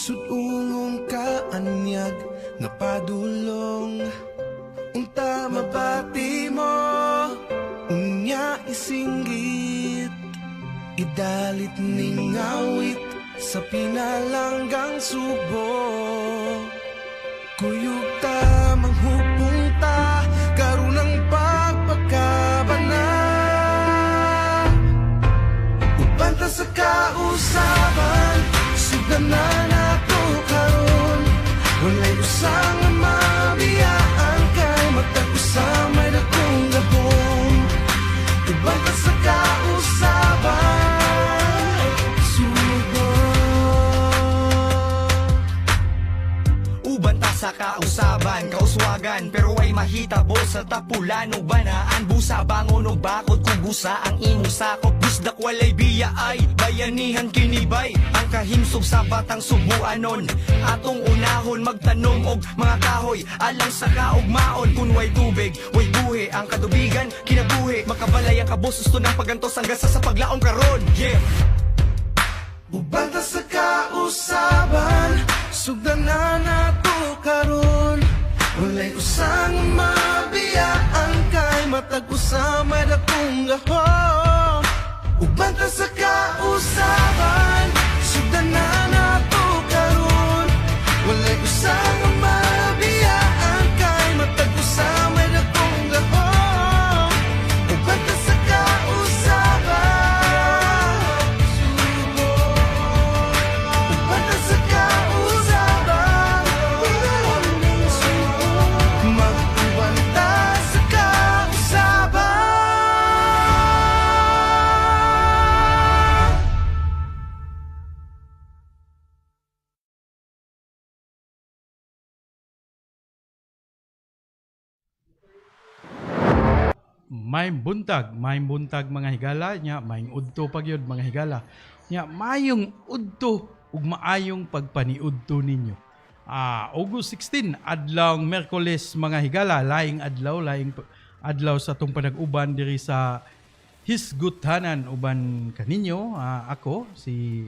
Sudungon ka anyag nga padulong. Unta mabati mo, unya isinggit. Idalit ning awit sa pinalanggang subo. Kuyog ta, manghupong ta, karunang pagpagkabana. Uban ta sa kausaban, sugdan na nato karon. Walay usa nga mabiyaan kay matag usa may dakong gahom. Uban ta sa kausaban, sugo. Uban ta sa kausaban, kauswagan, pero ay mahitabo sa tapulan. Ubanaan, busa, bangon og bakod, kugusa ang imong sakop. Busdak walay biya ay bayanihan kinibay. Ang kahimsog sa batang subuanon, atong unahon magtanom og mga kahoy alang sa kaugmaon. Kun way tubig, way buhi, ang kadubigan kinabuhi. Makabalay ang kabos, gusto ng pagantos ang gasa sa paglaom karon. Yeah. Uban ta sa kausaban, sugdan na nato karon. Walay usang mabiyaan kay matag usa may dakong gahom. Uban ta sa kausaban, sugdan na nato karon. Walay usang mabiyaan kay matag usa may dakong gahom. Uban ta sa kausaban, sugo. Uban ta sa kausaban, mag-uban ta sa kausaban. Maayong buntag mga higala nya, maayong udto pa gyud mga higala. Nya maayong udto ug maayong pagpaniudto ninyo. August 16, adlawng Miyerkules mga higala, laing adlaw, laing adlaw sa atong panag-uban diri sa Hisgutanan uban kaninyo, ako si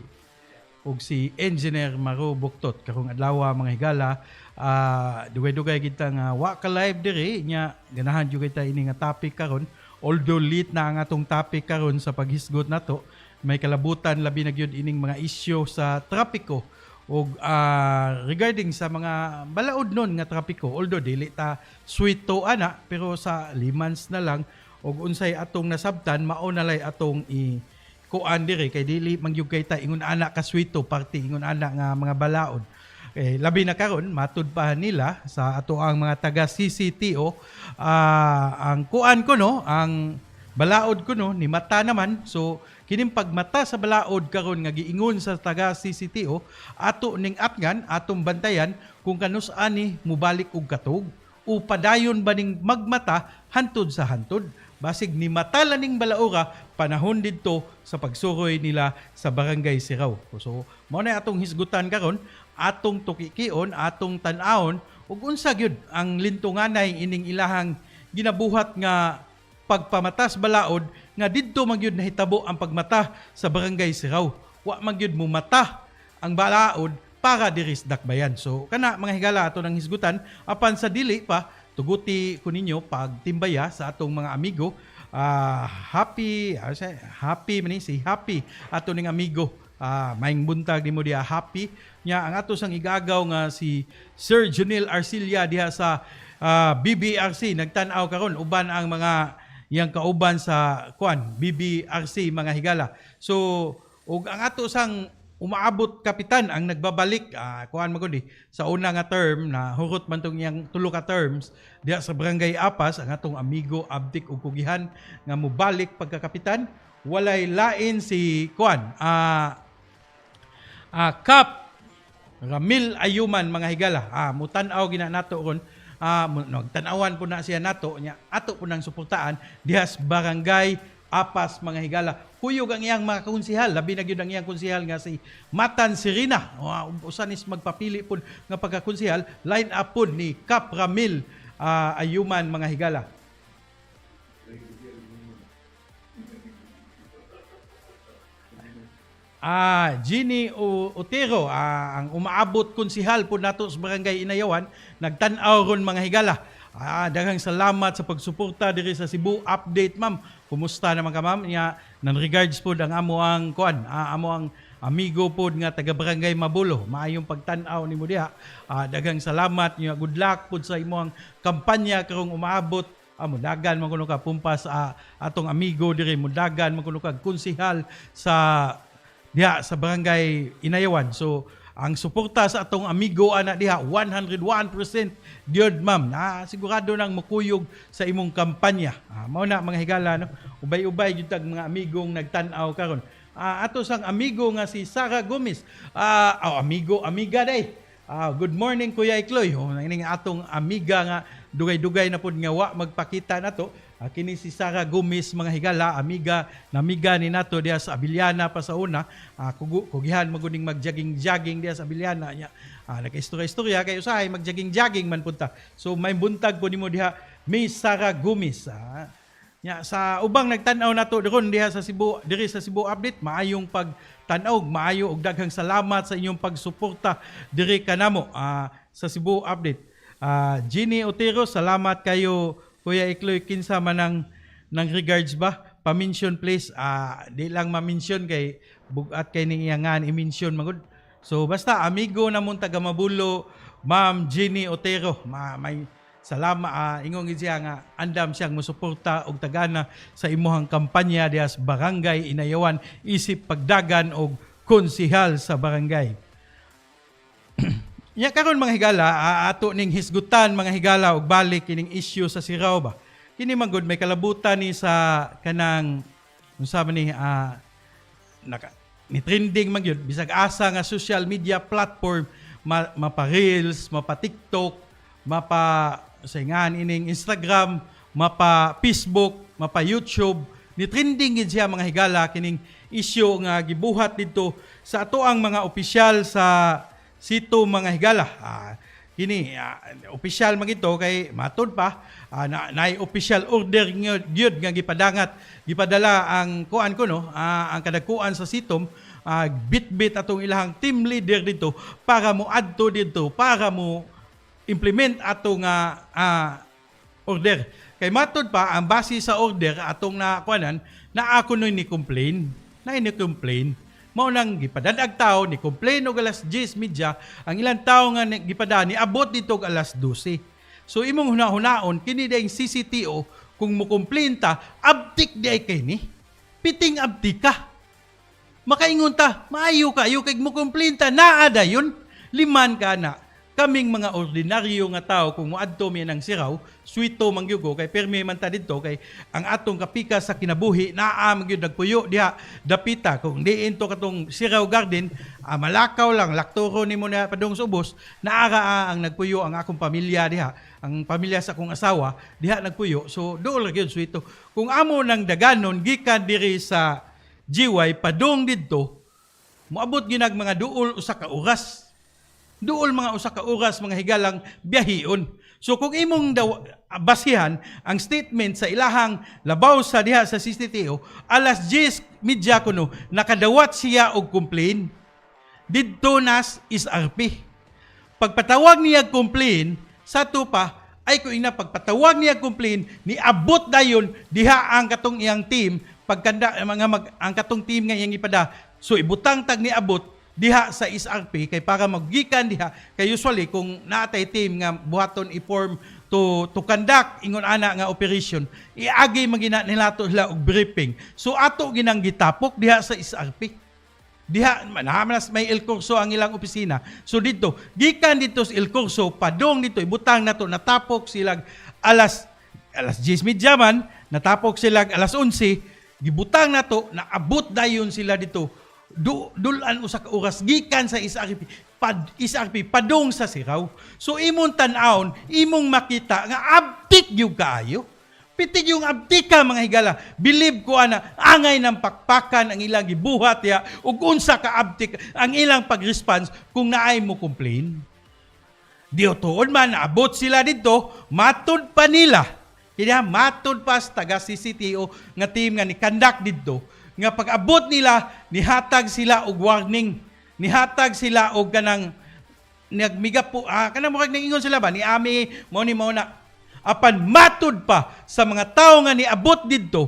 ug si Engineer Maro Buktot karong adlaw mga higala. Dugay-dugay kita nga wa ka live diri nya, ganahan jud kita ini nga topic karon, although late na ang atong topic karon sa paghisgot nato, may kalabutan labi na gyud ining mga isyu sa trapiko ug regarding sa mga balaod nun nga trapiko, although dili ta sweet to ana, pero sa limans na lang ug unsay atong nasabtan mao na lay atong i kuan diri kay dili man gyud kay ta ingon ana ka sweeto party ingon ana nga mga balaod. Eh, labi na karon matud pa nila sa ato ang mga taga CCTO, ang kuan ko no, ang balaod ko no ni mata naman. So kining pagmata sa balaod karon nga giingon sa taga CCTO, ato ning atngan, atong bantayan kung kanus ani mubalik og katog o padayon ba ning magmata hantud sa hantud. Basig ni mata laning balaora panahon didto sa pagsuroy nila sa Barangay Sirao. So mao na atong hisgutan karon, atong tukikion, atong tan-awon ug unsa gyud ang lintunganay ining ilahang ginabuhat nga pagpamatas balaod nga didto man gyud nahitabo ang pagmata sa Barangay Sirao. Wa man gyud mumata ang balaod para diri sa Dakbayan. So kana mga higala ato nang hisgutan, apan sa dili pa tuguti ko ninyo pagtimbaya sa atong mga amigo. Happy happy man ni si Happy ato ning amigo. Maayong buntag nimo diha, Happy. Nya ang ato sang igagaw nga si Sir Junil Arcilia diha sa BBRC nagtan-aw karon uban ang mga iyang kauban sa kuan BBRC mga higala. So ug ang ato sang umaabot kapitan ang nagbabalik, kuan magud sa una nga term na hurot man tong iyang tulo ka terms diha sa Barangay Apas, ang atong amigo Abdik ug Kugihan nga mobalik pagkakapitan. Walay lain si kuan Kap Ramil Ayuman mga higala. Mutan-aw gina nato ron, nagtan-awan po na siya nato nya, ato po nang suportaan diha sa Barangay Apas mga higala. Kuyog ang iyang mga konsihal, labi na gyud ang iyang konsihal nga si Matan Sirina. Usa nis magpapili pud nga pagkakonsihal, line up pud ni Kap Ramil Ayuman mga higala. Ginny Otero, ang umaabot konsihal po nato sa Barangay Inayawan, nagtan-aw ron, mga higala. Daghang salamat sa pagsuporta diri sa Cebu Update, ma'am. Kumusta naman ka, ma'am? Nya nan regards pod ang amo ang kuan, amo ang amigo pod nga taga Barangay Mabulo. Maayong pagtan-aw nimo diha. Daghang salamat nya, good luck pod sa imong kampanya karong umaabot. Mudagan man kuno ka pumpas atong amigo diri, mudagan man kuno ka konsihal sa diha sa Barangay Inayawan. So ang suporta sa atong amigo ana diha 101% gyud, ma'am. Na sigurado nang mukuyog sa imong kampanya. Mao na, mga higala, no. Ubay-ubay gyud tag mga amigong nagtan-aw karon. Ato sang amigo nga si Sara Gomez. Oh, amigo, amiga day. Good morning, Kuya Ikloy. Oh, ining atong amiga nga dugay-dugay na pud nga wa magpakita nato. Kini si Sara Gomez, mga higala, amiga, namiga ni nato diha sa Abiliana pa sa una. Kugihan maguning magjogging-jogging diha sa Abiliana nya. Nakaistorya-istorya kay usahay magjogging-jogging man punta. So may buntag po nimo diha, Miss Sara Gomez. Nya sa ubang nagtan-aw nato ron diha sa Cebu, diri sa Cebu Update, maayong pagtan-aw, maayo og daghang salamat sa inyong pagsuporta diri kanamo sa Cebu Update. Ginny Otero, salamat kayo, Kuya Ikloy. Kinsa man ang nang regards ba? Pa-mention please. Di lang ma-mention kay bugat kay ning iyangan i-mention magud. So basta amigo namon taga Mabulo, Ma'am Ginny Otero. May salamat, ingon gid siya nga andam siyang mosuporta og tagana sa imuhang kampanya diha sa Barangay Inayawan isip pagdagan og konsihal sa barangay. Nya karon, mga higala, ato ning hisgutan, mga higala, og balik kining issue sa Sirao ba. Kini man gud may kalabutan ni sa kanang unsa man ni naka, ni trending man gyud bisag asa nga social media platform, mapa Reels, mapa TikTok, mapa sa ngan ining Instagram, mapa Facebook, mapa YouTube, ni trending gid siya, mga higala, kining issue nga gibuhat didto sa ato ang mga opisyal sa Sito, mga higala. Kini opisyal man ito kay matud pa na naay official order gyud nga gipadangat, gipadala ang kuan ko no, ang kadagkuan sa Sitom, bitbit atong ilahang team leader dito para mo adto didto para mo implement ato nga order. Kay matud pa ang base sa order atong nakuanan na ako ni complain, na ni complain mao nang gipadad-ag tao ni complain og alas 10:30, ang ilang tao nga gipada ni abot dito og alas 12. So imong huna-hunaon kini dayng CCTO kung mo complain ta, abtik di ay kay ni. Piting abtik ka. Makaingon ta, maayo kayo kay mo complain ta, naa dayon. Liman ka na. Kaming mga ordinaryo nga tao kung moadto mi ng Sirao, swito man gyud ko kay permi man ta didto kay ang atong kapika sa kinabuhi naa man gyud nagpuyo diha dapita. Kung diin to katong Sirao Garden, malakaw lang laktoro nimo na padung sa ubos, naa ra ang nagpuyo ang akong pamilya diha, ang pamilya sa akong asawa diha nagpuyo. So dool ra gyud swito. Kung amo nang daganon gikan diri sa GY padung didto, moabot ginag mga duol usa ka oras. Duol mga usa ka oras, mga higalang biyahion. So kung imong daw, basihan ang statement sa ilahang labaw sa diha sa CCTO, alas 10:30 kuno nakadawat siya og complain didto nas SRP. Pagpatawag niya complain, sa pa ay ko ina pagpatawag niya complain, ni abot dayon diha ang katong iyang team pagkanda mga mag, ang katong team nga iyang ipada. So ibutang tag ni abot diha sa SRP kay para maggikan diha kay usually kung naatay team nga buhaton i-form to conduct ingon ana nga operation, iagi magina nila to sila og briefing. So ato ginang gitapok diha sa SRP diha naman may El Corso ang ilang opisina. So dito, gikan dito sa El Corso padong dito, ibutang nato natapok sila alas 10:30 man, natapok sila alas 11, gibutang nato naabot dayon sila dito dulan usa ka oras gikan sa SRP pad SRP padung sa Sirao. So imong tan-awon, imong makita nga abtik gyud kaayo. Pitig yung abtika, mga higala. Believe ko ana, angay ng pakpakan ang ilang gibuhat ya ug unsa ka abtik ang ilang pag-response kung naay mo complain. Di tuod man abot sila dito, matud pa nila. Kaya matud pa sa taga CCTO nga team nga ni conduct didto. Nga pag-abot nila, nihatag sila og warning. Nihatag sila og kanang nagmiga po, kanang murag ningingon sila ba ni ami mo ni mao na. Apan matud pa sa mga tawo nga niabot didto,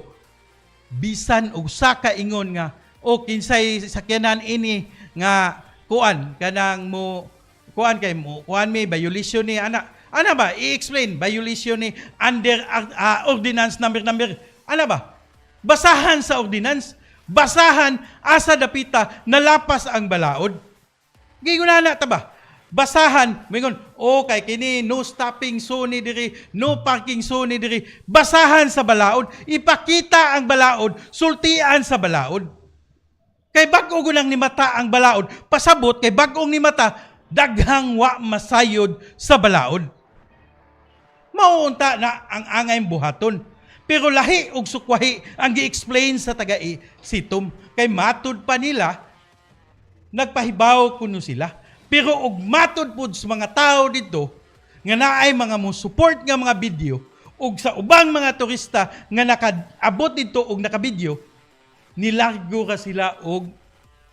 bisan og usa ka ingon nga, "O, kinsay sakyanan ini nga kuan kanang mo kuan kay mo kuan may violation ni ana ana ba?" I-explain violation ni under ordinance number number ana ba? Basahan sa ordinance, basahan asa dapita nalapas ang balaod. Giingon na ta ba? Basahan, mingon, "Oh, kay kini no stopping zone ni diri, no parking zone ni diri." Basahan sa balaod, ipakita ang balaod, sultian sa balaod. Kay bag-o nang nimata ang balaod, pasabot kay bag-ong nimata, daghang wa masayod sa balaod. Mao unta na ang angay buhaton. Pero lahi og sukwahi ang gi-explain sa taga CITUM. Kay matud pa nila, nagpahibaw kuno sila. Pero og matud pud sa mga tao dito nga naay mga mo support nga mga video ug sa ubang mga turista nga nakaabot dito og nakabidyo, nilargo ra sila og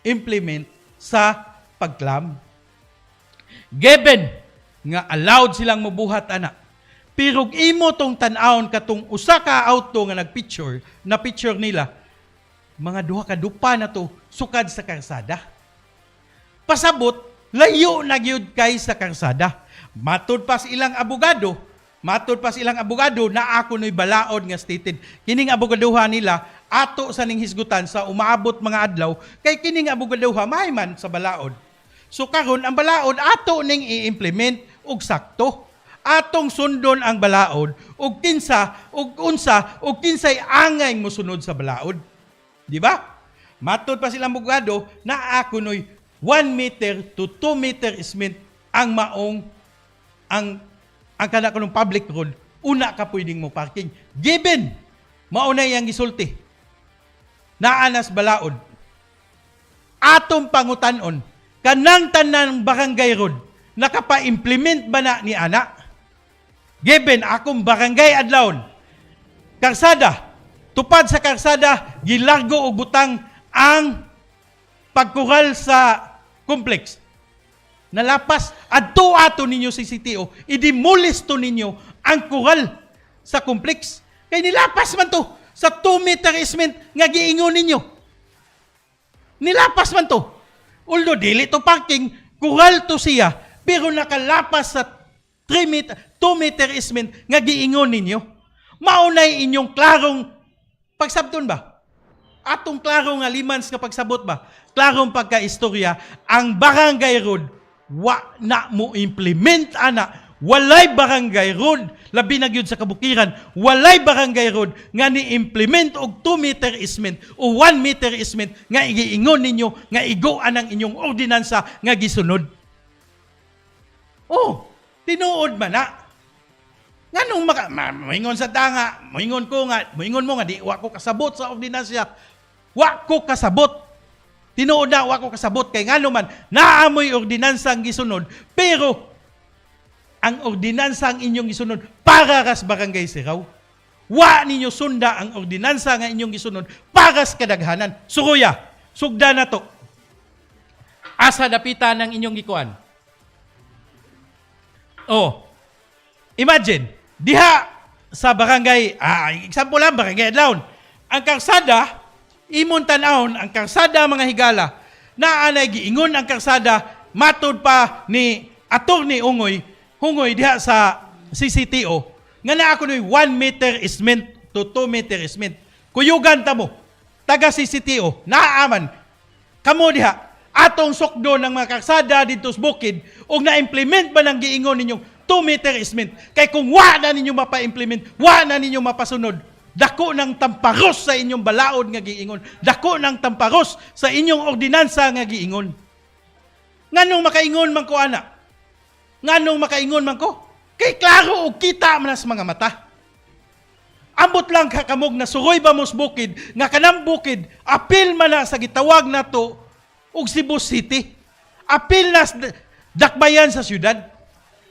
implement sa pagklam. Given nga allowed silang mobuhat ana. Pero og imo tong tan-awon katong usa ka auto nga nagpicture, na picture nila, mga duha ka dupa na to sukad sa karsada. Pasabot, layo na gyud kay sa karsada. Matud pa sa ilang abogado na ako no'y balaod nga stated. Kining abogaduha nila ato sa ning hisgutan sa umaabot mga adlaw kay kining abogaduha mahay man sa balaod. So karon ang balaod ato ning i-implement og sakto. Atong sundon ang balaod og kinsa og unsa og kinsay angay mosunod sa balaod. Di ba? Matud pa silang abogado na ako no'y 1 meter to 2 meter easement ang maong ang kana kunong public road, una ka pwedeng mo parking. Given mao na iyang gisulti. Naa nas balaod. Atong pangutan-on, kanang tanan barangay road nakapa-implement ba na ni ana? Given akong barangay Adlaon, karsada, tupad sa karsada, gilargo og butang ang pagkural sa complex. Nalapas, adto ato ninyo sa CCTO, i-demolish to ninyo ang kural sa complex. Kay nilapas man to sa 2 meter easement nga giingon ninyo. Nilapas man to. Although dili to parking, kural to siya, pero nakalapas sa 3 meter, 2 meter easement nga giingon ninyo. Maunay inyong klarong pagsabton ba? Atong klaro nga limans nga pagsabot ba? Klarong pagkaistorya, ang barangay road, wa na mo implement ana. Walay barangay road, labi na gyud sa kabukiran, walay barangay road nga ni-implement og 2 meter easement o 1 meter easement nga igiingon ninyo nga igo anang inyong ordinansa nga gisunod. Oh, tinuod man na. Nganong maka moingon sa tanga, moingon ko nga, moingon mo nga di wa ko kasabot sa ordinansya. Wa ko kasabot. Tinuod na wa ko kasabot kay ngano man naamoy ordinansa ang gisunod, pero ang ordinansa ang inyong gisunod para ras barangay Sirao. Wa ninyo sunda ang ordinansa nga inyong gisunod para sa kadaghanan. Suruya, sugda na to. Asa dapita ng inyong gikuan? Oh. Imagine, diha sa barangay, example lang, barangay Adlaon. Ang karsada, imong tan-awon, ang karsada, mga higala, naanay giingon ang karsada, matud pa ni Attorney Ungoy, Hungoy diha sa CCTO, nga naa kuno'y 1 meter easement to 2 meter easement. Kuyugan ta mo, taga CCTO, naaman, kamo diha, atong sukdo ng mga karsada dito sa bukid, ug na-implement ba ng giingon ninyong 2 meter easement? Kay kung wa na ninyo mapa-implement, wa na ninyo mapasunod, dako ng tamparos sa inyong balaod nga giingon, dako ng tamparos sa inyong ordinansa nga giingon. Nganong makaingon man ko ana? Nganong makaingon man ko? Kay klaro og kita man sa mga mata. Ambot lang kakamog na suroy ba mos bukid nga kanang bukid apil man na sa gitawag nato og Cebu City. Apil na sa dakbayan sa syudad.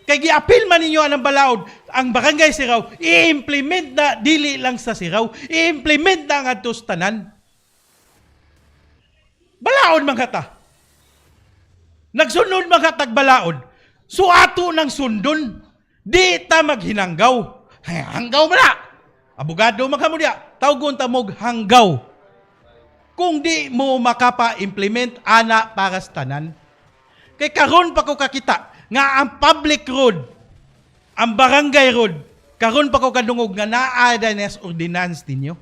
Kay giapil man ninyo anang balaod, ang barangay Sirao, i-implement na dili lang sa Sirao, i-implement na ngadto sa tanan. Balaod man ta. Nagsunod man tag balaod. So ato nang sundon. Di ta maghinanggaw. Hanggaw man na. Abogado man kamo diya. Tawgon ta mog hanggaw. Kung di mo makapa-implement ana para sa tanan. Kay karon pa ko kakita nga ang public road, ang barangay road, karon pa ko kadungog nga naa nas ordinance ninyo.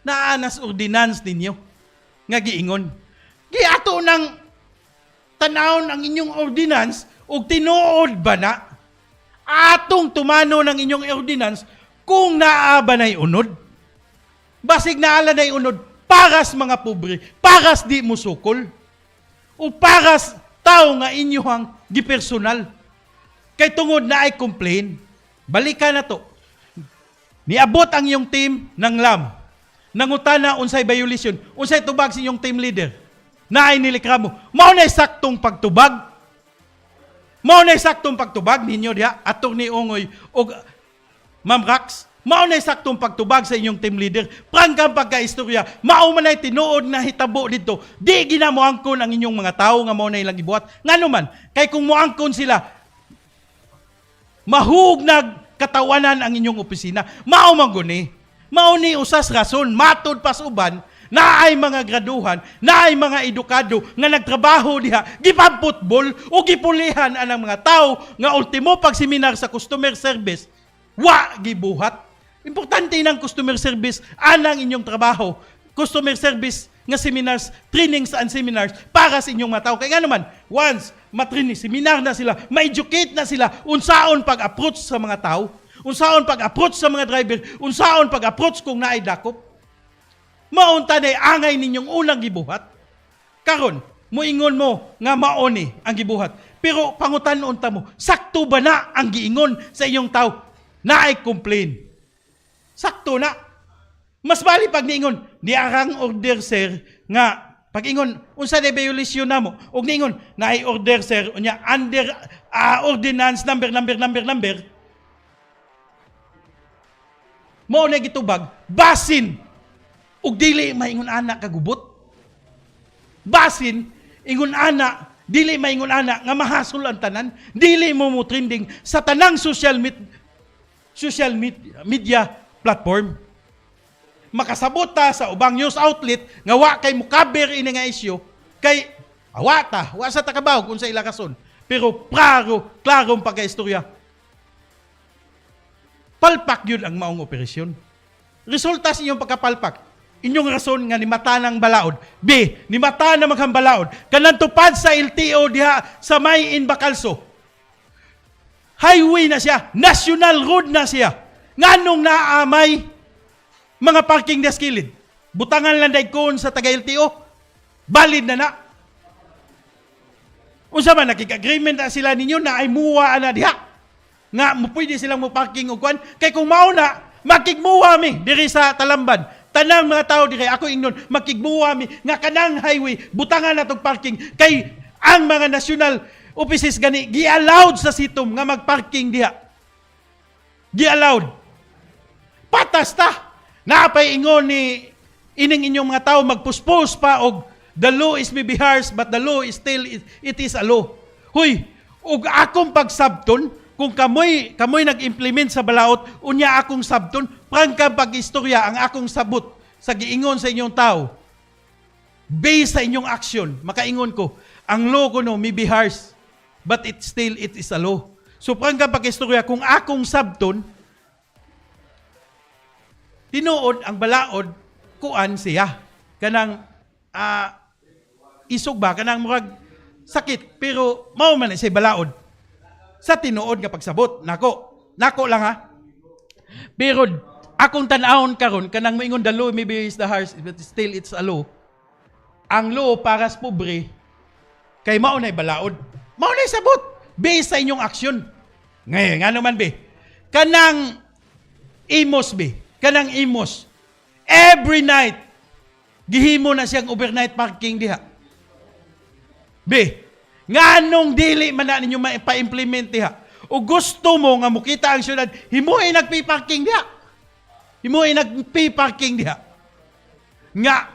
Naa nas ordinance ninyo nga giingon. Giato nang tanawon ang inyong ordinance ug tinuod ba na atong tumano ng inyong ordinance kung naa ba na'y unod? Basig naa na'y unod paras mga pobre, paras di mo sukol, o paras tao nga inyohang gipersonal. Kay tungod na ay complain, balikan na to. Niabot ang iyong team ng LAM. Nangutana unsay violation, unsay tubag sa inyong team leader. Naay nireklamo. Mao na saktong pagtubag. Mao na saktong pagtubag ninyo diha, Attorney Ongoy og Ma'am Rax. Mao na saktong pagtubag sa inyong team leader. Prangkang pagkaistorya, mao man ay tinuod na hitabo dito. Di gina moangkon ang inyong mga tao nga mao na ilang gibuhat. Ngano man, kay kung moangkon sila, mahugnag katawanan ang inyong opisina. Mao man guni. Mao ni usas rason matud pas uban naay mga graduhan, naay mga edukado nga nagtrabaho diha, gipang-football o gipulihan anang mga tao nga ultimo pag seminar sa customer service, wa gibuhat. Importante ng customer service anang inyong trabaho. Customer service nga seminars, trainings and seminars para sa inyong mga tao. Kaya nga naman, once matraining, seminar na sila, ma-educate na sila, unsaon pag-approach sa mga tao, unsaon pag-approach sa mga driver, unsaon pag-approach kung naay dakop. Maunta na angay ninyong unang gibuhat. Karon, muingon mo nga mao ni ang gibuhat. Pero pangutan-on ta mo, sakto ba na ang giingon sa inyong tao? Naay complain. Sakto na. Mas bali pag niingon, ni arang order, sir, nga pag ingon unsa na violation namo og niingon naay order, sir, unya under ordinance number number number number mao na gitubag, basin og dili maingon ana kagubot, basin ingon ana dili maingon ana nga mahasol ang tanan, dili mo mo trending sa tanang social media platform, makasabot ta sa ubang news outlet nga wa kay mukaber ini nga issue kay awa ta, wa sa takabaw kung sa ila rason, pero klaro klarong pagkaistorya, palpak yun ang maong operasyon. Resulta sa inyong pagkapalpak, inyong rason nga nimata ng balaod, B, nimata na maghang balaod kanang tupad sa LTO diha sa may in Bacalso, highway na siya, national road na siya, nganong naamay mga parking desk kilid? Butangan lang day kon sa taga LTO. Valid na na. Unsa man nakig-agreement na sila ninyo na ay muwa na diha? Nga mo pwede silang mo parking og kwan kay kung mao na makigmuwa mi diri sa Talamban. Tanang mga tao diri ako ingnon makigmuwa mi nga kanang highway butangan na tong parking kay ang mga national offices gani gi-allowed sa sitom nga magparking diha. Gi-allowed. Patas ta. Naapay ingon ni ining inyong mga tao magpuspos pa og the law is may be harsh, but the law is still it is a law. Huy, og akong pagsabton kung kamoy nag-implement sa balaot, unya akong sabton, prangka pag-istorya ang akong sabot sa giingon sa inyong tao. Based sa inyong action, makaingon ko, ang law ko no may be harsh, but it still it is a law. So prangka pag-istorya kung akong sabton, tinuod ang balaod kuan siya kanang isog ba, kanang murag sakit, pero mao man na siya balaod sa tinuod nga pagsabot nako nako lang ha. Pero akong tan-awon karon kanang moingon the law maybe is the harsh, but still it's a law, ang law para sa pobre kay mao na balaod, mao na sabot based sa inyong aksyon ngayon. Ngano man be kanang Imus be, kanang Imus every night gihimo na siyang overnight parking diha be, nganong dili man na ninyo ma-implement diha? O gusto mo nga mukita ang syudad, himuin nagpi-parking diha, himuin nagpi-parking diha nga.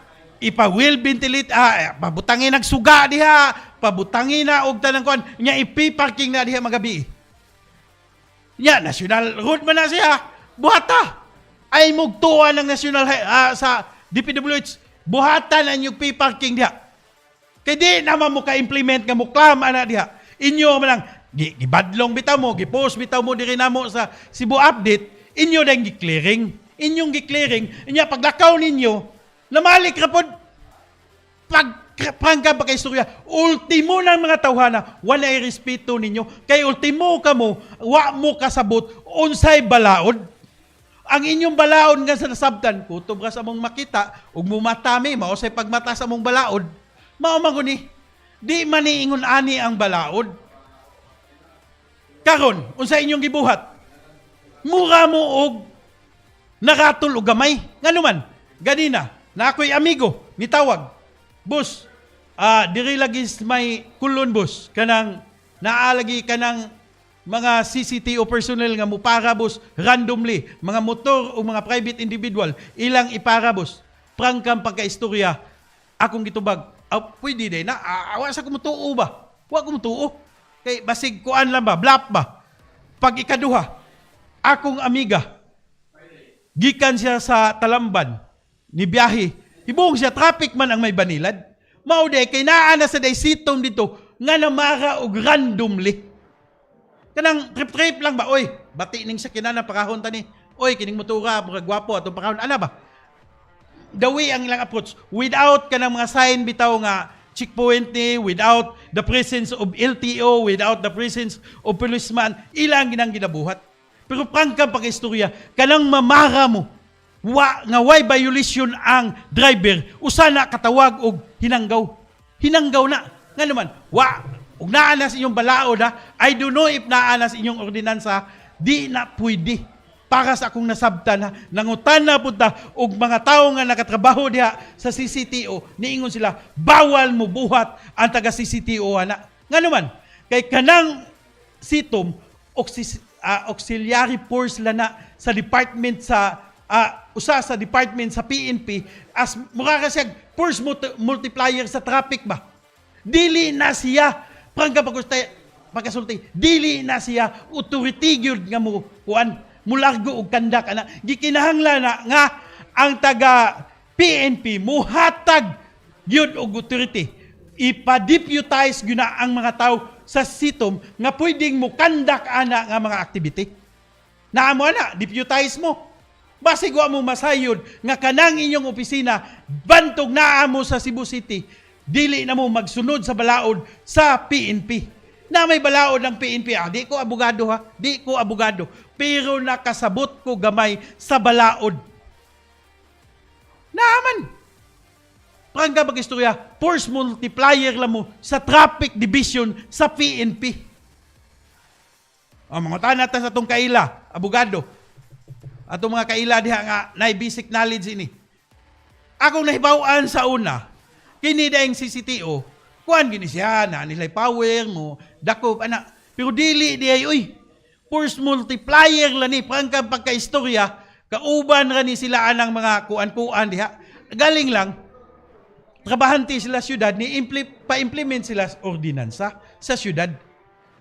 Ipa wheel ventilate, pabutangin nagsuga diha, pabutangin na og tanang kuan nya, ipi-parking na diha magabi. Nya national road man na siya. Buhata. Ay mugtuan ng national sa DPWH, buhatan ang inyong pay parking diha. Kay di naman mo ka-implement nga mo clam ana diha. Inyo man lang gibadlong bitaw mo, gipost bitaw mo diri namo sa Cebu Update, inyo dang gi-clearing. Inyong gi-clearing, inya paglakaw ninyo, namalik ra pod pag prangka pa kay istorya, ultimo ng mga tawhana, walay respeto ninyo. Kay ultimo ka mo, wa mo kasabot, unsay balaod. Ang inyong balaod nga sa nasabtan, kutob ra sa mong makita, ug mumatami, mao say pagmata sa mong balaod, mao man guni. Di man ni ingon ani ang balaod. Karon, unsa inyong gibuhat? Mura mo og nakatul og gamay. Ngano man, ganina, na ako'y amigo, nitawag. "Boss, diri lagi may kulon, boss. Kanang naalagi kanang mga CCTO personnel nga mupara, boss, randomly mga motor o mga private individual ilang ipara, boss." Prangkang pagkaistorya, akong gitubag, "Pwede din na." Wa sa kumutuo ba, wa kumutuo kay basig kuan lang ba, blap ba. Pag ikaduha, akong amiga, gikan siya sa Talamban, ni biyahe, hibong siya, traffic man ang may banilad. Mao day kay naa na sa day sitom dito nga namara og randomly. Kanang trip-trip lang ba, "Oy, bati ning sakyanan, pakahon ta ni. Oy, kining motora, murag gwapo, atong pakahon." Ana ba? Dawi ang ilang approach without kanang mga sign bitaw nga checkpoint ni, without the presence of LTO, without the presence of policeman, ilang ginang ginabuhat. Pero prangka pag-istorya, kanang mamara mo, wa nga way violation ang driver, usa na katawag og hinanggaw. Hinanggaw na. Nga naman, wa ug naa na sa inyong balaod ha, I don't know if naa na sa inyong ordinansa, di na pwede. Para sa akong nasabtan ha, nangutan na punta og mga tawo nga nakatrabaho diha sa CCTO, niingon sila, bawal mo buhat ang taga CCTO ana. Nga naman, kay kanang sitom, auxiliary force lana sa department sa usa sa department sa PNP, as mura ka siya force multiplier sa traffic ba. Dili na siya, prangka pagkustay pagkasulti, dili na siya authority gyud nga mo kuan, mulargo og kandak ana. Gikinahanglan na nga ang taga PNP muhatag gyud og authority, ipa-deputize gyud na ang mga tao sa sitom nga pwedeng mukandak ana nga mga activity. Naa mo ana, deputize mo. Basig wa mo masayod nga kanang inyong opisina bantog naa mo sa Cebu City, dili na mo magsunod sa balaod sa PNP. Na may balaod ng PNP, di ko abogado ha, di ko abogado, pero nakasabot ko gamay sa balaod. Naaman. Prangka mag-istorya, force multiplier lang mo sa traffic division sa PNP. Ang mga tanata sa atong kaila, abogado. Atong mga kaila diha nga nay basic knowledge ini. Akong nahibaw-an sa una, kini daing CCTO, kuan gini siya, na nilay power mo, dakop, ana. Pero dili di ay, uy, force multiplier lang ni, prangka pagka-istorya, kauban ra ni sila anang mga kuan-kuan diha. Galing lang, trabahante sila syudad, ni pa-implement sila ordinansa sa syudad.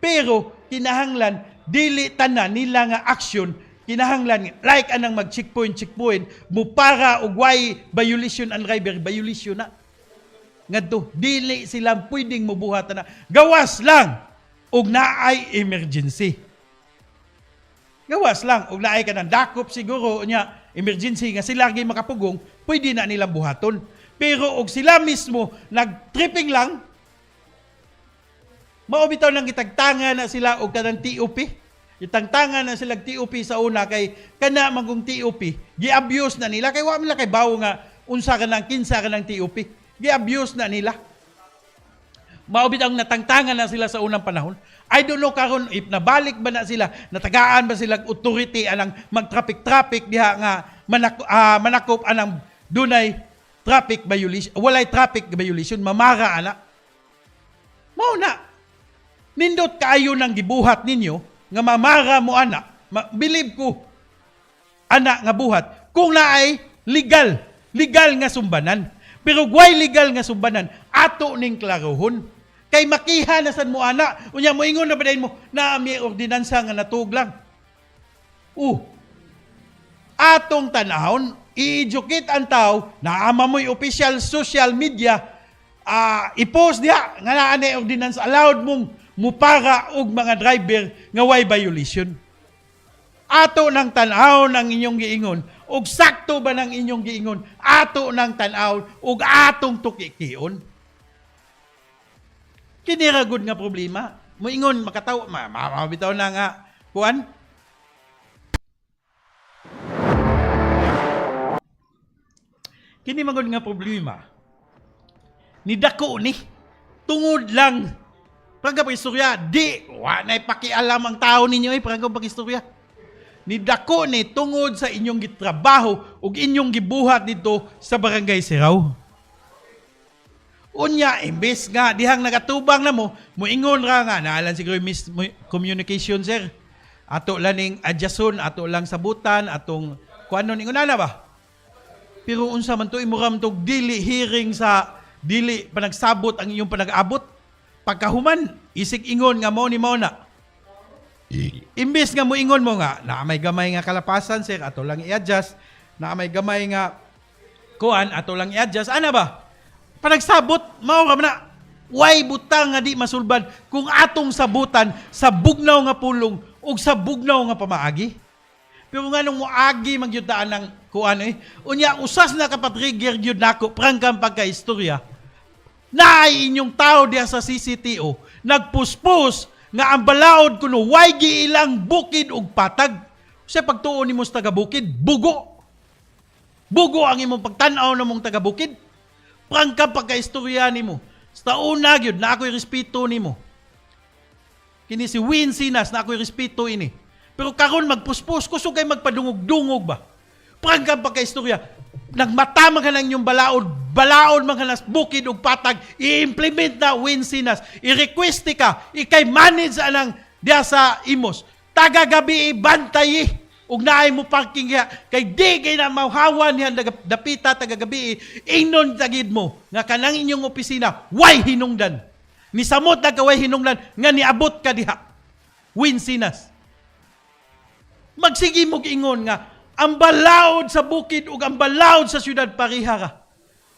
Pero kinahanglan dili tanan nila nga action, kinahanglan like anang mag checkpoint checkpoint mo para og way violation ang driver, violation na ngadto. Dili sila pwedeng mobuhat na, gawas lang og naay emergency, gawas lang og naay kanang dakop siguro nya emergency nga sila gyud makapugong, pwede na nilang buhaton. Pero og sila mismo nag-tripping lang, mao bitaw nang gitagtanga na sila og kanang TOP. Itangtangan na sila TOP sa una, kay kana manggung TOP, gi-abuse na nila kay wa man kay bawo nga unsa ka nang kinsa ka ng TOP. Gi-abuse na nila. Mao bitaw ang natangtangan na sila sa unang panahon. I don't know karon if nabalik ba na sila, natagaan ba sila authority anang mag-traffic-traffic diha nga manakop anang dunay traffic violation, walay traffic violation, mamara ana. Mao na. Nindot kaayo nang gibuhat ninyo nga mamara mo ana. Believe ko ana nga buhat kung naay legal, legal nga sumbanan. Pero way legal nga sumbanan, ato ning klarohon. Kay makiha na sad mo ana, unya moingon na ba mo na may ordinansa nga natug lang. Atong tanahon, i-educate ang tao, naama mo'y official social media, i-post diha nga naa na ordinance, allowed mong mupara og mga driver nga way violation. Ato nang tan-aw ng inyong giingon ug sakto ba ng inyong giingon, ato nang tan-aw ug atong tukikion. Kini ra gud nga problema. Moingon makataw ma, ma, bitaw na nga kuan. Kini man gud nga problema. Ni dako ni tungod lang prangka pag-istorya, di wa nay pakialam ang tao ninyo eh, prangka pag-istorya. Ni dako ni tungod sa inyong gitrabaho ug inyong gibuhat dito sa Barangay Sirao. Unya, imbes nga dihang nagatubang na mo, moingon ra nga naalan siguro miscommunication, sir. Ato lang ning adjuston, ato lang sabutan, atong kuanon, ingon na ba? Pero unsa man to, imo ra man tog dili hearing sa dili panagsabot ang inyong panag-abot. Pagkahuman, isig ingon nga mao ni mao na. Imbes nga moingon mo nga naa may gamay nga kalapasan, sir, ato lang i-adjust, naa may gamay nga kuan, ato lang i-adjust, ana ba? Panagsabot, mao ra man na. Way butang nga di masulbad kung atong sabutan sa bugnaw nga pulong ug sa bugnaw nga pamaagi. Pero nga nung moagi magyudaan ng kuan eh. Unya usas na kapatrigger gyud nako prangkang pagkaistorya. Naay inyong tao diha sa CCTO nagpuspos nga ang balaod kuno way giilang bukid ug patag. Sa pagtuo nimo sa taga bukid, bugo. Bugo ang imong pagtan-aw namong taga bukid. Prangka pagkaistorya nimo. Sa una gyud na ako'y respeto nimo. Kini si Win Sinas na ako'y respeto ini. Pero karon magpuspos kusog kay magpadungog-dungog ba. Prangka pagkaistorya. Nagmata man ka ng inyong balaod, balaod man ka nas bukid ug patag, i-implement na, Win Sinas. I-request ka, ikay manage anang diya sa Imos. Taga gabi bantay ug naay mo parking diha kay di kay na mauhawan niya dapita taga gabi, ingnon tagid mo nga kanang inyong opisina way hinungdan. Nisamot na ka way hinungdan nga niabot ka diha. Win Sinas. Magsige mo ingon nga ang balaod sa bukid ug ang balaod sa syudad pareha ra.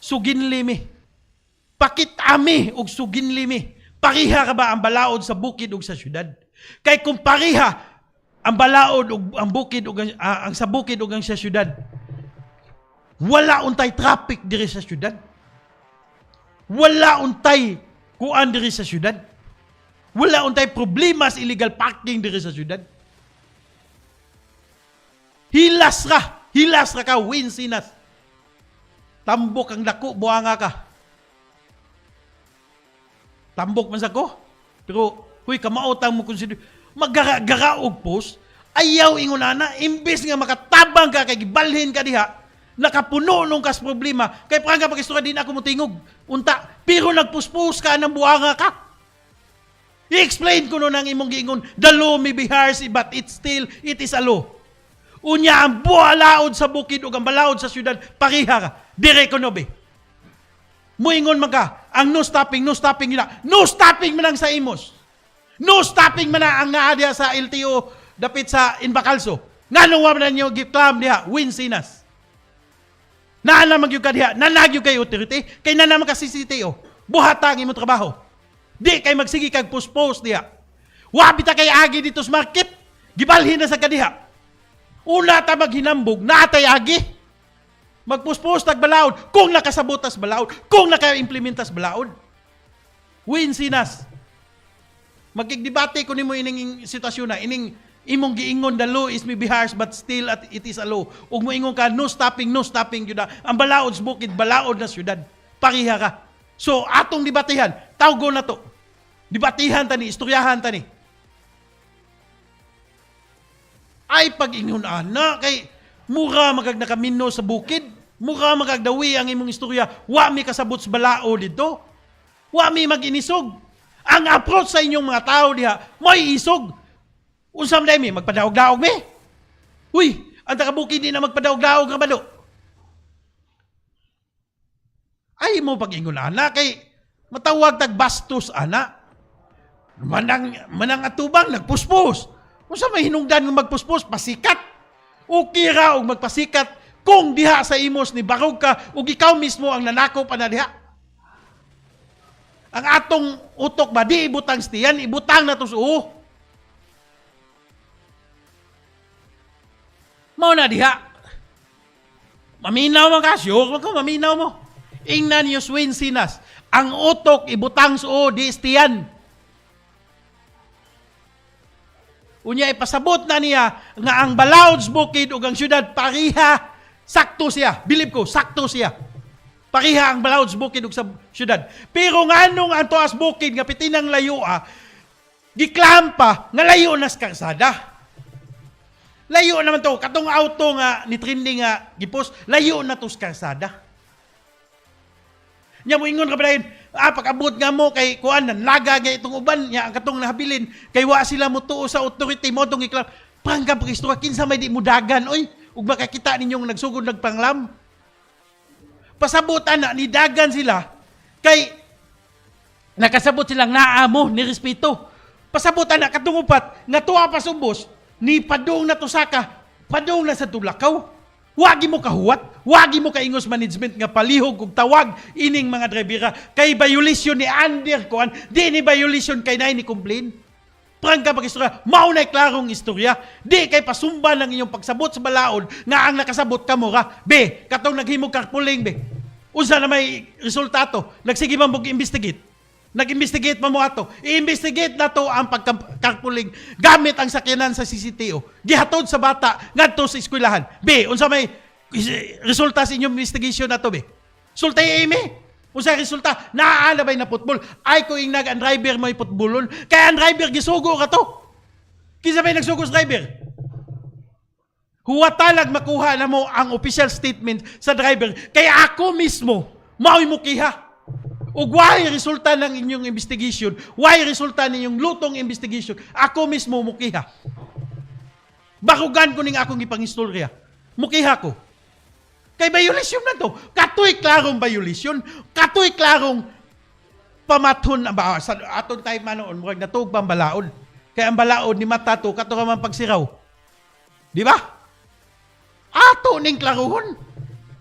Suginli mi. Pakit-ami ug suginli mi. Pareha ra ba ang balaod sa bukid ug sa syudad? Kay kung pareha ang balaod ug ang bukid ug ang sa bukid ug ang sa syudad, wala untay traffic diri sa syudad. Wala untay kuan diri sa syudad. Wala untay problema sa illegal parking diri sa syudad. Hilas ra, hilas ra ka, Win Sinas. Tambok ang dako, buanga ka. Tambok man sa ko. Pero, huy, kamaotang mo consider. Magara-gara og post, ayaw ingon ana, imbes nga makatabang ka kay gibalhin ka diha, nakapuno nung kas problema, kay prangka pag-istorya din ako motingog. Unta, pero nagpuspos ka ng buanga ka. I-explain ko no nang imong giingon, the law may be harsh, but it still, it is a law. Unya ang balaod sa bukid ug ang balaod sa syudad, pareha ka. Dire ko no be. Muingon man ka, ang no stopping, no stopping yun na. No stopping man ang sa Imos. No stopping man na ang naa diha sa LTO dapit sa Inbacalso. Nganong wa man ninyo giklam diha, Win Sinas? Naa na magyud ka diha, nanagyo kay authority, kay na naman ka CCTO. Buhata ang imong trabaho. Di kay magsige kag post-post diha. Wa bita kay agi dito sa market. Gibalhin na sa kadiha. Una ta maghinambog, naatay agi. Magpuspos tag balaod kung nakasabot tas balaod, kung naka-implementas balaod. Win Sinas. Magkigdebate ko nimo ining sitwasyon na ining imong giingon, the law is may be harsh but still at it is a law. Ug moingon ka no stopping, no stopping gyud na. Ang balaod sa bukid, balaod na syudad. Pareha ka. So atong debatehan, tawgo na to. Debatehan tani, istoryahan tani. Ay pag-ingon ana kay mura magag nakamino sa bukid, mura magagdawi ang imong istorya, wa mi kasabot sa balaod didto. Wa mi mag-inisog. Ang approach sa inyong mga tao diha, may isog. Unsa man mi magpadaog-daog mi? Uy, ang taga-bukid di na magpadaog-daog ra ba do? Ay mo pag-ingon ana kay matawag tag bastos ana. Manang manang atubang nagpuspos. Unsa may hinungdan nga magpuspos pasikat? Okay ra og magpasikat kung diha sa imos ni barog ka ug ikaw mismo ang nanakop ana diha. Ang atong utok ba di ibutang sa tiyan, ibutang na to sa uho. Mao na diha. Maminaw man ka, sure man ko, maminaw mo. Ingnan niyo Swin Sinas, ang utok ibutang sa uho, di istiyan. Unya ipasabot na niya nga ang balaod sa bukid ug ang syudad pariha, sakto siya. Bilib ko, sakto siya. Pariha ang balaod sa bukid ug sa syudad. Pero nganong ang tuas bukid nga pitinang layo giklampa nga layo na sa karsada. Layo naman to, katong auto nga ni trending nga gipos, layo na to sa karsada. Nya mo ingon ka pa dayon, pag-abot nga mo kay kuan laga nga itong uban nya ang katong nahabilin kay wa sila mo tuo sa authority mo tong iklam. Prangka pag-istorya kinsa may di mo dagan oy ug makakita ninyong nagsugod nagpanglam. Pasabot ana ni dagan sila kay nakasabot silang naa mo ni respeto. Pasabot ana katong upat nga tuwa pa subos ni padung na tusaka, padung na sa tulakaw. Wagi mo kahuwat, wagi mo kaingos management nga palihog og tawag ining mga drivera kay violation ni under kuan, di ni violation kay nay ni complain. Prangka pag-istorya, mao na klarong istorya. Di kay pasumba ng inyong pagsabot sa balaod nga ang nakasabot ka mo ra. Be, katong naghimog carpooling be. Unsa na may resultato? Nagsige man mo investigate. Nag-investigate pa mo ato. I-investigate na to ang pagka-carpooling gamit ang sakyanan sa CCTO. Gihatod sa bata ngadto sa eskwelahan. B, unsa may resulta sa inyong investigation na to, be? Sultay imi. Unsa resulta? Naa na bay na football? Ay ko ingnag ang driver may footballon. Kaya ang driver gisugo ka to. Kinsa may nagsugo sa driver? Huwatalag makuha na mo ang official statement sa driver. Kaya ako mismo, mao'y mukiha. Ug why resulta ng inyong investigation, why resulta ninyong lutong investigation, ako mismo mukiha. Bakugan ko ning akong ipangistorya. Mukiha ko. Kay violation na to. Katoy klarong violation, katoy klarong pamathon ang ba sa aton tayo manoon murag natuog pa ang balaod. Kay ang balaod ni mata to kato ka man pagsiraw. Di ba? Ato ning klaruhon.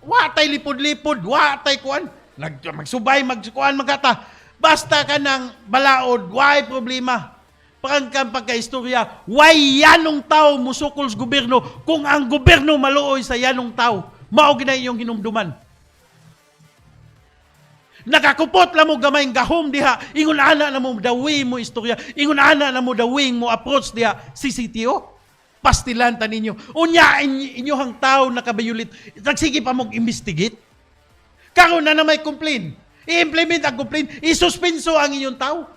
Wa tay lipod-lipod, wa tay kuan. Nag magsubay magkuan magkata. Basta ka ng balaod, why problema? Pangkang pagkaistorya, why yanong tao musukol sa gobyerno kung ang gobyerno maluoy sa yanong tao? Mao gina iyong hinumduman. Nakakupot lang mo gamay gahom diha, ingon ana na mo dawi mo istorya, ingon ana na mo dawing mo approach diha CCTO. Pastilan ta ninyo. Unya inyohang tao nakabayulit. Nagsige pa mo investigate. Karon na na may complain. I-implement ang complaint, isuspenso ang inyong tao.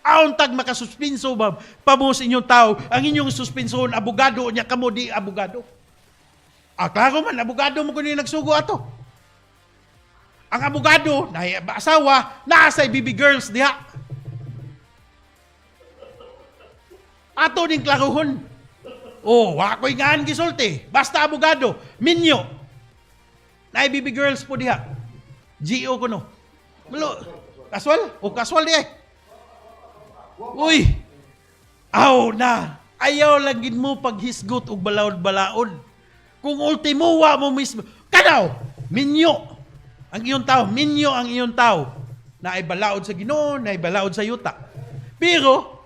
Aon tag makasuspenso ba pamo sa inyong tao, ang inyong suspensohon abogado nya kamo di abogado. Ah, klaro man abogado mo kuno nagsugo ato. Ang abogado na asawa naa sa BB girls diha. Ato ning klarohon. Oh, wa ko'y ngaan gisulti. Basta abogado, minyo. Naay BB girls po diha. GO ko no. Malo, kasual? O kasual di eh. Uy! Aw na! Ayaw lang gid mo paghisgot og balaod-balaod. Kung ultimo wa mo mismo, kanaw, minyo ang iyong tao, minyo ang iyong tao. Naay balaod sa Ginoo, naay balaod sa yuta. Pero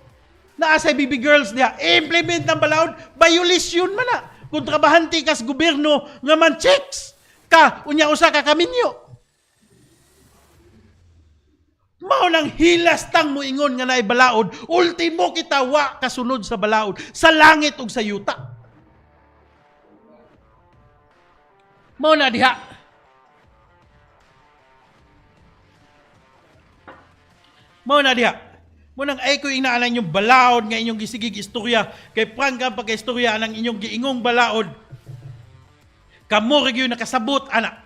naa sa BB girls niya, implement ng balaod, violation man na. Kung trabahante ka sa gobyerno nga man checks ka, unya usa ka kaminyo. Mao nang hilas tang moingon nga naay balaod, ultimo kita wa kasunod sa balaod sa langit ug sa yuta. Mao na diha. Mao na diha. Mo nang ay ko inaanan yung balaod nga inyong gisigig istorya kay prangka pagka-istorya anang inyong giingong balaod. Kamo ra gyud nakasabot ana.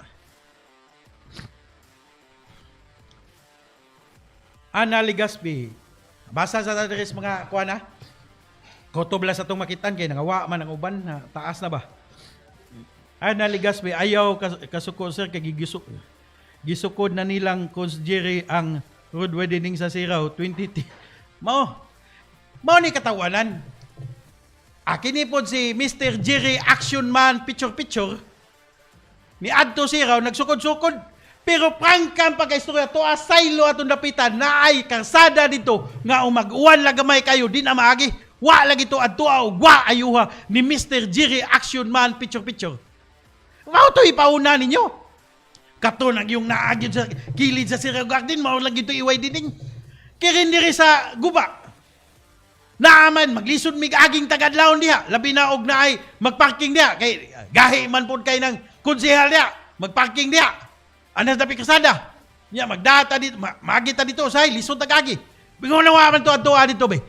Ana Legaspi. Basa sa address mga kuan na. Kotob lang sa itong makitan kay nangawa man ang uban na taas na ba. Ana Legaspi ayaw kasuko sir kay gigiso. Gisukod na nilang Cons Jerry ang road widening sa Sirao 20. Mao. Mao ni katawanan. Akin ni pod si Mr. Jerry Action Man Picture Picture. Ni adto Sirao nagsukod-sukod. Pero prangka ang pagkaistorya to asaylo atong dapitan na ay karsada dito nga umag-uwan lagamay kayo di na maagi. Wa lagi to adto og wa ayuha ni Mr. Jerry Action Man Picture Picture. Mao to ipauna ninyo. Kato nag yung naagi sa kilid sa Sirao Garden, mao lagi to i-widening. Kirin diri sa guba. Naaman maglisod mig aging tagadlawon diha, labi na og naay magparking diha kay gahi man pod kay ng konsehal diha, magparking diha. Anas dapi kasada. Nya magdata dito, magita dito say lisod tagagi. Bingon na wa man to adto dito be.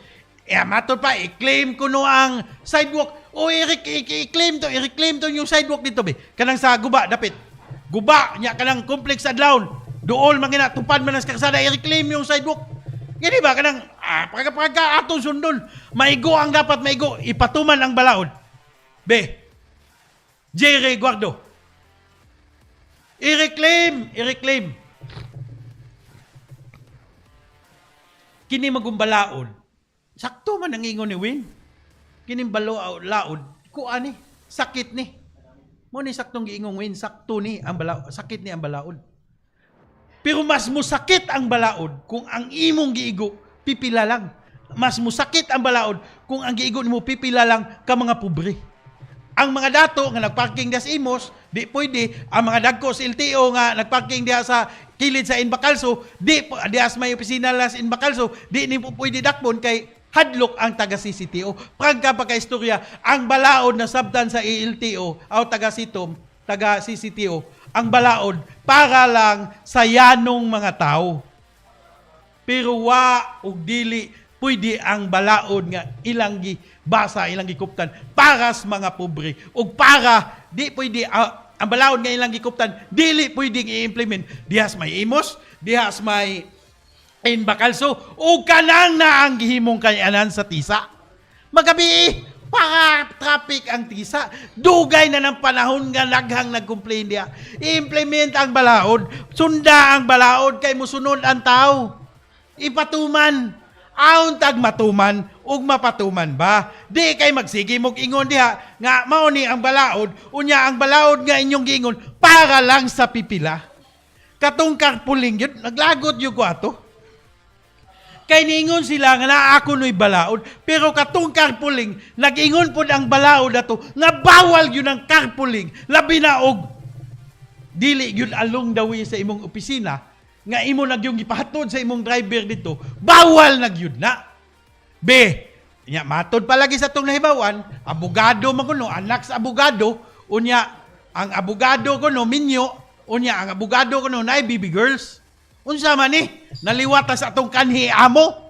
Eh matod pa i-claim kuno ang sidewalk o i-claim to, i-reclaim to yung sidewalk dito be. Kanang sa guba dapit. Guba nya kanang complex adlawon. Duol man gina tupad man ang kasada, i-reclaim yung sidewalk. Gani ba kanang pagka, pagka atong sundon, maigo ang dapat maigo, ipatuman ang balaod. Be. Jerry Guardo. I-reclaim, i-reclaim. Kini magumbalaod. Sakto man ang ingon ni Win. Kining balo laod, kuan ni, sakit ni. Mo ni saktong giingong Win, sakto ni ang balaod, sakit ni ang balaod. Pero mas musakit ang balaod kung ang imong giigo pipila lang. Mas musakit ang balaod kung ang giigo nimo pipila lang ka mga pobre. Ang mga dato nga nagparking diha sa Imos, di pwede. Ang mga dagko sa LTO nga nagparking diha sa kilid sa Inbacalso, di diha sa may opisina la sa Inbacalso, di ni po pwede dakpon kay hadlok ang taga CCTO. Prangka pa ka istorya, ang balaod na sabtan sa ALTO aw taga Sitom, taga CCTO, ang balaod para lang sa yanong mga tao. Pero wa ug dili pwede ang balaod nga ilang gibasa, ilang gikuptan para sa mga pobre ug para di pwede ang balaod nga ilang gikuptan dili pwedeng i-implement diha sa may Imos, diha sa may Inbacalso ug kanang na ang gihimong kayanan sa Tisa. Magabi para traffic ang Tisa. Dugay na ng panahon nga naghang nag-complain diha. I-implement ang balaod, sunda ang balaod kay musunod ang tao. Ipatuman. Aon tag matuman ug mapatuman ba? Di kay magsige mog ingon diha nga mao ni ang balaod, unya ang balaod nga inyong giingon para lang sa pipila. Katong carpooling yun, naglagot yun ko ato. Kay niingon sila nga naa ako no'y balaod, pero katong carpooling, nag-ingon pod ang balaod ato nga bawal yun ang carpooling, labi na og dili yun along the way sa imong opisina, nga imo na yung gipahatod sa imong driver dito, bawal na gyud na. B, nya matod palagi sa tong nahibawan, abogado man kuno, anak sa abogado, unya ang abogado kuno minyo, unya ang abogado kuno naay baby girls. Unsa man ni? Naliwat ta sa atong kanhi amo.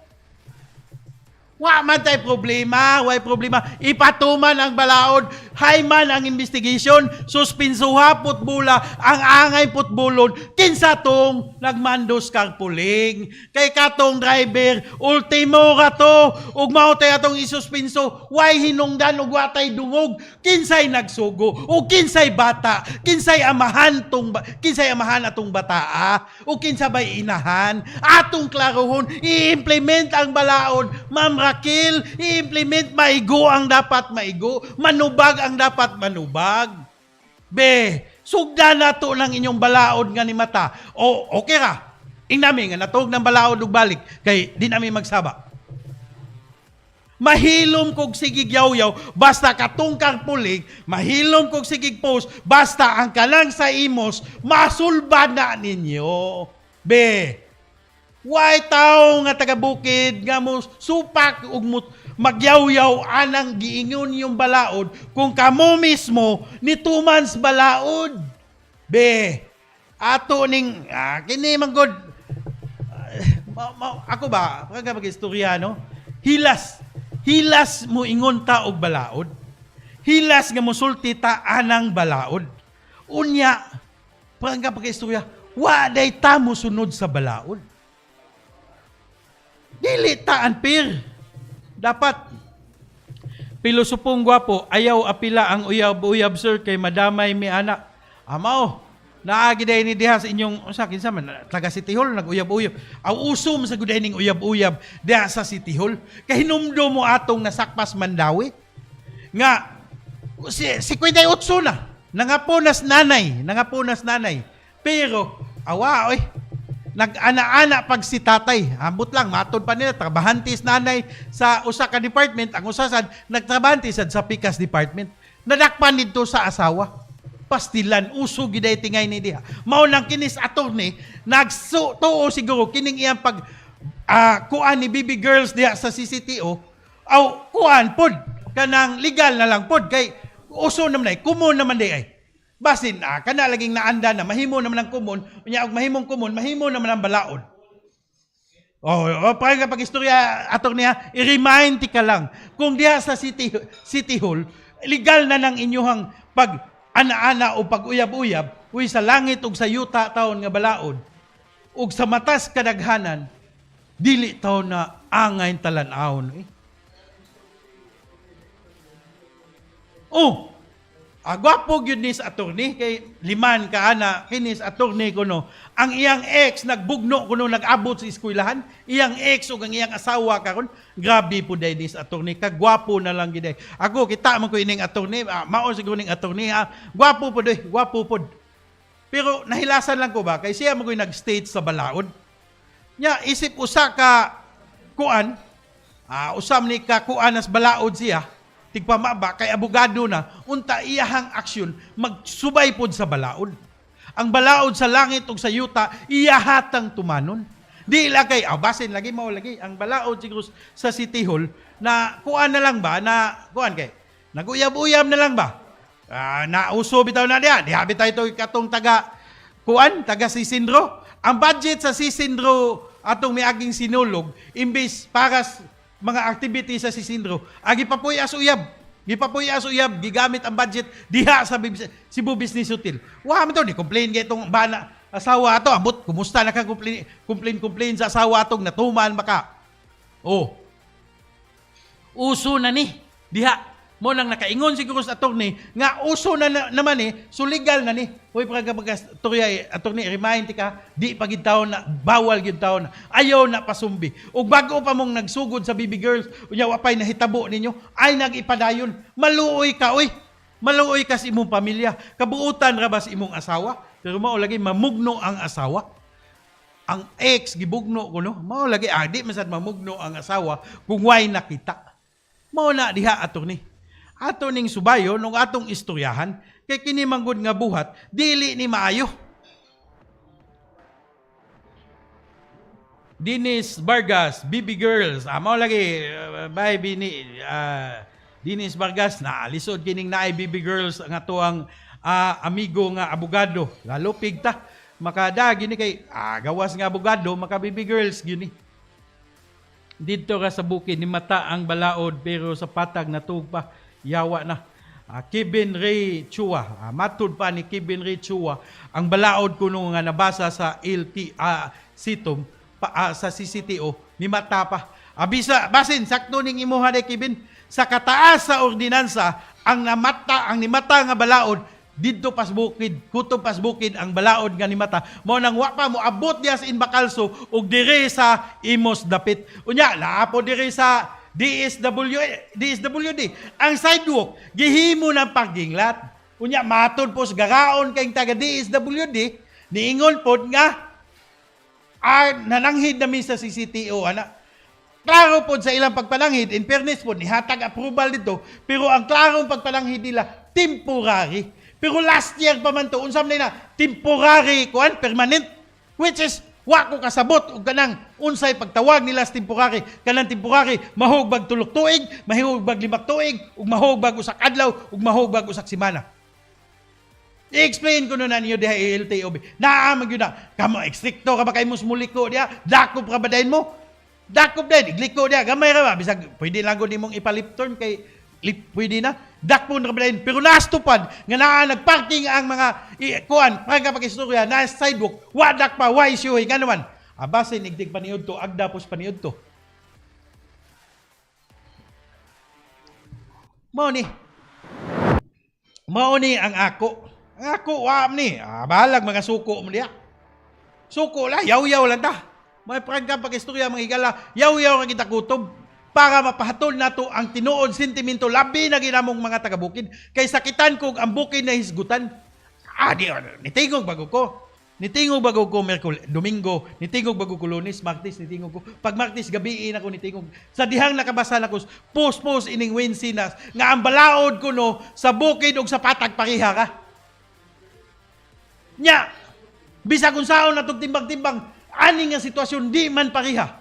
Wa man tay problema, way problema. Ipatuman ang balaod, hay man ang investigation, suspinsuha putbula, ang angay putbulon, kinsa tong nagmando sa carpooling. Kay katong driver, ultimo ra to, ug mao tay atong isuspinso, way hinungdan ug wa tay dungog, kinsay nagsugo, ug kinsay bata, kinsay amahan tong kinsay amahan atong bataa, ug kinsa bay inahan, atong klarohon, i-implement ang balaod, Ma'am Raquel, i-implement, maigo ang dapat maigo, manubag ang dapat manubag. Be, sugda na to ng inyong balaod nga ni mata. O, okay ra. Ing nami nga natog ng balaod ug balik kay di nami magsaba. Mahilom kog sigig yaw-yaw basta katong carpooling, mahilom kog sigig post basta ang kanang sa Imos masulba na ninyo. Be, way tawo nga taga bukid nga mo supak ug mo magyawyaw anang giingon yung balaod kung kamo mismo ni 2 months balaod. Be, ato ning kini man gud ako ba pagka mag-istorya no, hilas hilas mo ingon ta og balaod, hilas nga mosulti ta anang balaod, unya pagka pag-istorya wa day ta mo sunod sa balaod, dili ta unfair. Dapat pilosopong gwapo, ayaw apila ang uyab-uyab, sir, kay madamay mi ana. Amaw, Naagi day ni diha sa inyong usa, kinsa man taga City Hall, nag-uyab-uyab. Aw, uso man sa gud ning uyab-uyab diha sa City Hall. Kahinumdom mo atong nasakpas Mandawi nga si 58 na nangapunas nanay, nangapunas nanay. Pero awa oy, nag-ana-ana pag si tatay. Ambot lang, matod pa nila, trabahante nanay sa usa ka department, ang usa sad nagtrabahante sad sa Pikas department. Nadakpan didto sa asawa. Pastilan, uso giday tingay ni diha. Mao nang kinis attorney, nagsutuo siguro kining iyang pag kuan ni BB Girls diha sa CCTO, aw kuan pod kanang legal na lang pod kay uso naman ay common naman di ay. Basin kana laging naanda na mahimo naman ang common, unya og mahimong common, mahimo naman ang balaod. Oh, parang kapag istorya ato niya, i-remind ti ka lang. Kung diha sa City City Hall, legal na nang inyuhang pag ana-ana o pag uyab-uyab, uy, sa langit ug sa yuta taon nga balaod, ug sa matas kadaghanan, dili taon na angay talan-awon. Eh. Oh, gwapo gyud ni sa attorney kay liman ka ana kini sa attorney kuno. Ang iyang ex nagbugno kuno, nag-abot sa eskwelahan, iyang ex ug ang iyang asawa karon. Grabe po day ni sa attorney, kagwapo na lang gid. Ako kita man ko ining attorney, mao siguro ning attorney, gwapo po day, gwapo pod. Pero nahilasan lang ko ba kay siya man ko'y nag-state sa balaod. Nya isip usa ka kuan, usam ni ka kuan as balaod siya, tigpamaba kay abogado na, unta iyahang aksyon magsubay pod sa balaod. Ang balaod sa langit ug sa yuta iyahatang tumanon. Di la kay basin lagi mao lagi ang balaod siguro sa City Hall na kuan na lang ba na kuan kay naguyab-uyab na lang ba? Nauso bitaw na diha. Diha bitaw ito katong taga kuan, taga Sisindro. Ang budget sa Sisindro atong miaging sinulog, imbis para mga activity sa Sisindro, agi papuy as uyab. Gipapuy as uyab, gigamit ang budget diha sa Cebu Business Hotel. Wa man to ni complain kay itong bana asawa ato, ambot kumusta na ka complain complain complain sa asawa atong natuman maka. Oh. Uso na ni diha. Mo nang nakaingon siguro sa attorney nga uso na, na naman eh, so legal na ni. Hoy, para kapag istorya, attorney, remind ka, di pa gid taon na bawal gid taon na. Ayaw na pasumbi. Ug bago pa mong nagsugod sa BB Girls, unya wa pay nahitabo ninyo, ay nagipadayon. Maluoy ka oy. Maluoy ka sa imong pamilya. Kabuutan ra ba sa imong asawa? Pero mao lagi mamugno ang asawa. Ang ex gibugno ko no. Mao lagi di man sad mamugno ang asawa kung way nakita. Mao na diha, attorney. Ato ning subayon nung atong istoryahan kay kini manggod nga buhat dili ni maayo. Dennis Vargas, BB Girls. Mao lagi bye Bini, Dennis Vargas na lisod kining naay BB Girls ang atoang amigo nga abogado. Lalupig ta makada gini kay gawas nga abogado maka BB Girls gini. Didto ra sa bukid ni mata ang balaod pero sa patag natug pa, yawa na. Kevin Ray Chua, matud pa ni Kevin Ray Chua ang balaod kuno nga nabasa sa LT sitom pa, sa CCTO ni mata pa. Abisa basin sakto ning imuha de Kevin, sa kataas sa ordinansa ang namata ang nimata nga balaod didto pas bukid, kutob pas bukid ang balaod nga nimata. Mao nang wa pa mo abot diya sa Inbacalso ug dire sa Imos dapit. Unya naa po dire sa DSW, DSWD ang sidewalk gihimo ng parking lot. Unya matod po sa garaon kayong taga DSWD, niingon pod nga nananghid nami sa CCTO ana. Klaro pod sa ilang pagpananghid, in fairness pod nihatag approval dito, pero ang klarong pagpananghid nila temporary. Pero last year pa man to, unsa man na temporary kuan permanent, which is wa ko kasabot og kanang unsay pagtawag nila sa temporary. Kanang temporary mahug bag tulok tuig, mahug bag 5 tuig, ug mahug bag usak adlaw, ug mahug bag usak semana. I-explain ko na ninyo diha LTOB. Naa man gyud na. Kamo ekstrikto ka ba kay mos muliko diha? Dakop ka ba dayon mo? Dakop dayon, igliko diha gamay ra ba? Bisag pwede lang gud nimong ipalip turn kay lip, pwede na. Dakpon ra ba dayon? Pero nastupad nga naa nagparking ang mga kuan, para kapag istorya na sidewalk, wa dakpa, wa issue nga naman. Abasin igdig paniud to, agda pos paniud to. Mao ni. Mao ni ang ako. Ang ako, wa ni. Ah, bahalag mga suko mo diya. Suko lah, yaw-yaw lang ta. Mga prangka pag-istorya, mga higala, yaw-yaw ra kita kutob para mapahatol nato ang tinuod sentimento, labi na ginamong mga taga-bukid kay sakitan kog ang bukid na hisgutan. Ah, di nitingog bago ko. Nitingog bago ko Merkul, Domingo, nitingog bago ko Lunes, Martes, nitingog ko. Pag Martes gabi na ko nitingog. Sa dihang nakabasa na ko, post post ining Wednesday na nga ang balaod ko no sa bukid ug sa patag pareha ka. Nya, bisag unsaon natong timbang-timbang, ani nga sitwasyon di man pareha.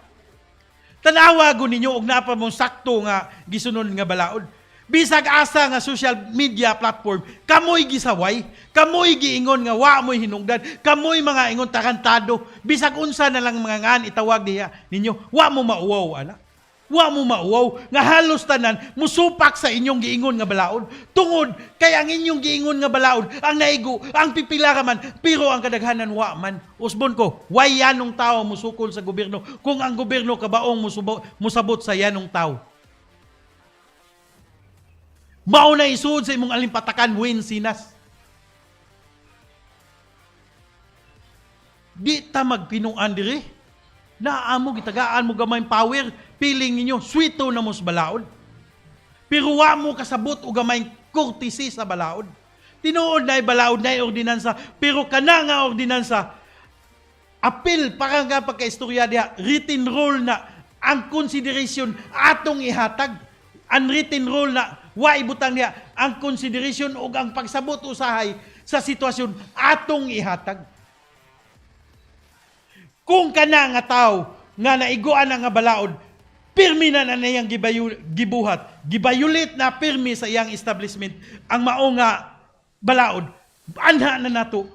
Tanawa go ninyo og naa pa mong sakto nga gisunod nga balaod. Bisag asa nga social media platform, kamoy gisaway, kamoy giingon nga wa mo'y hinungdan, kamoy mga ingon tarantado, bisag unsa na lang mga ngan itawag diha ninyo, wa mo mauwaw ana. Wa mo mauwaw nga halos tanan musupak sa inyong giingon nga balaod. Tungod kay ang inyong giingon nga balaod, ang naigo, ang pipila ra man, pero ang kadaghanan wa man. Usbon ko, way yanong tao musukol sa gobyerno kung ang gobyerno kabaong musabot sa yanong tao. Mao na isuod sa imong alimpatakan, Win Sinas. Di ta magpinuan diri. Naa mo gitagaan mo gamay power, piling ninyo sweeto na mo sa balaod. Pero wa mo kasabot og gamay courtesy sa balaod. Tinuod na balaod na ordinansa, pero kana nga ordinansa apil para nga pagkaistorya diha, written rule na ang consideration atong ihatag. Unwritten rule na wa ibutang diha ang consideration ug ang pagsabot usahay sa sitwasyon atong ihatag. Kung kana nga tawo nga naiguan na nga balaod, pirmi na na niyang gibuhat, gibayulit na pirmi sa iyang establishment ang mao nga balaod, anha na nato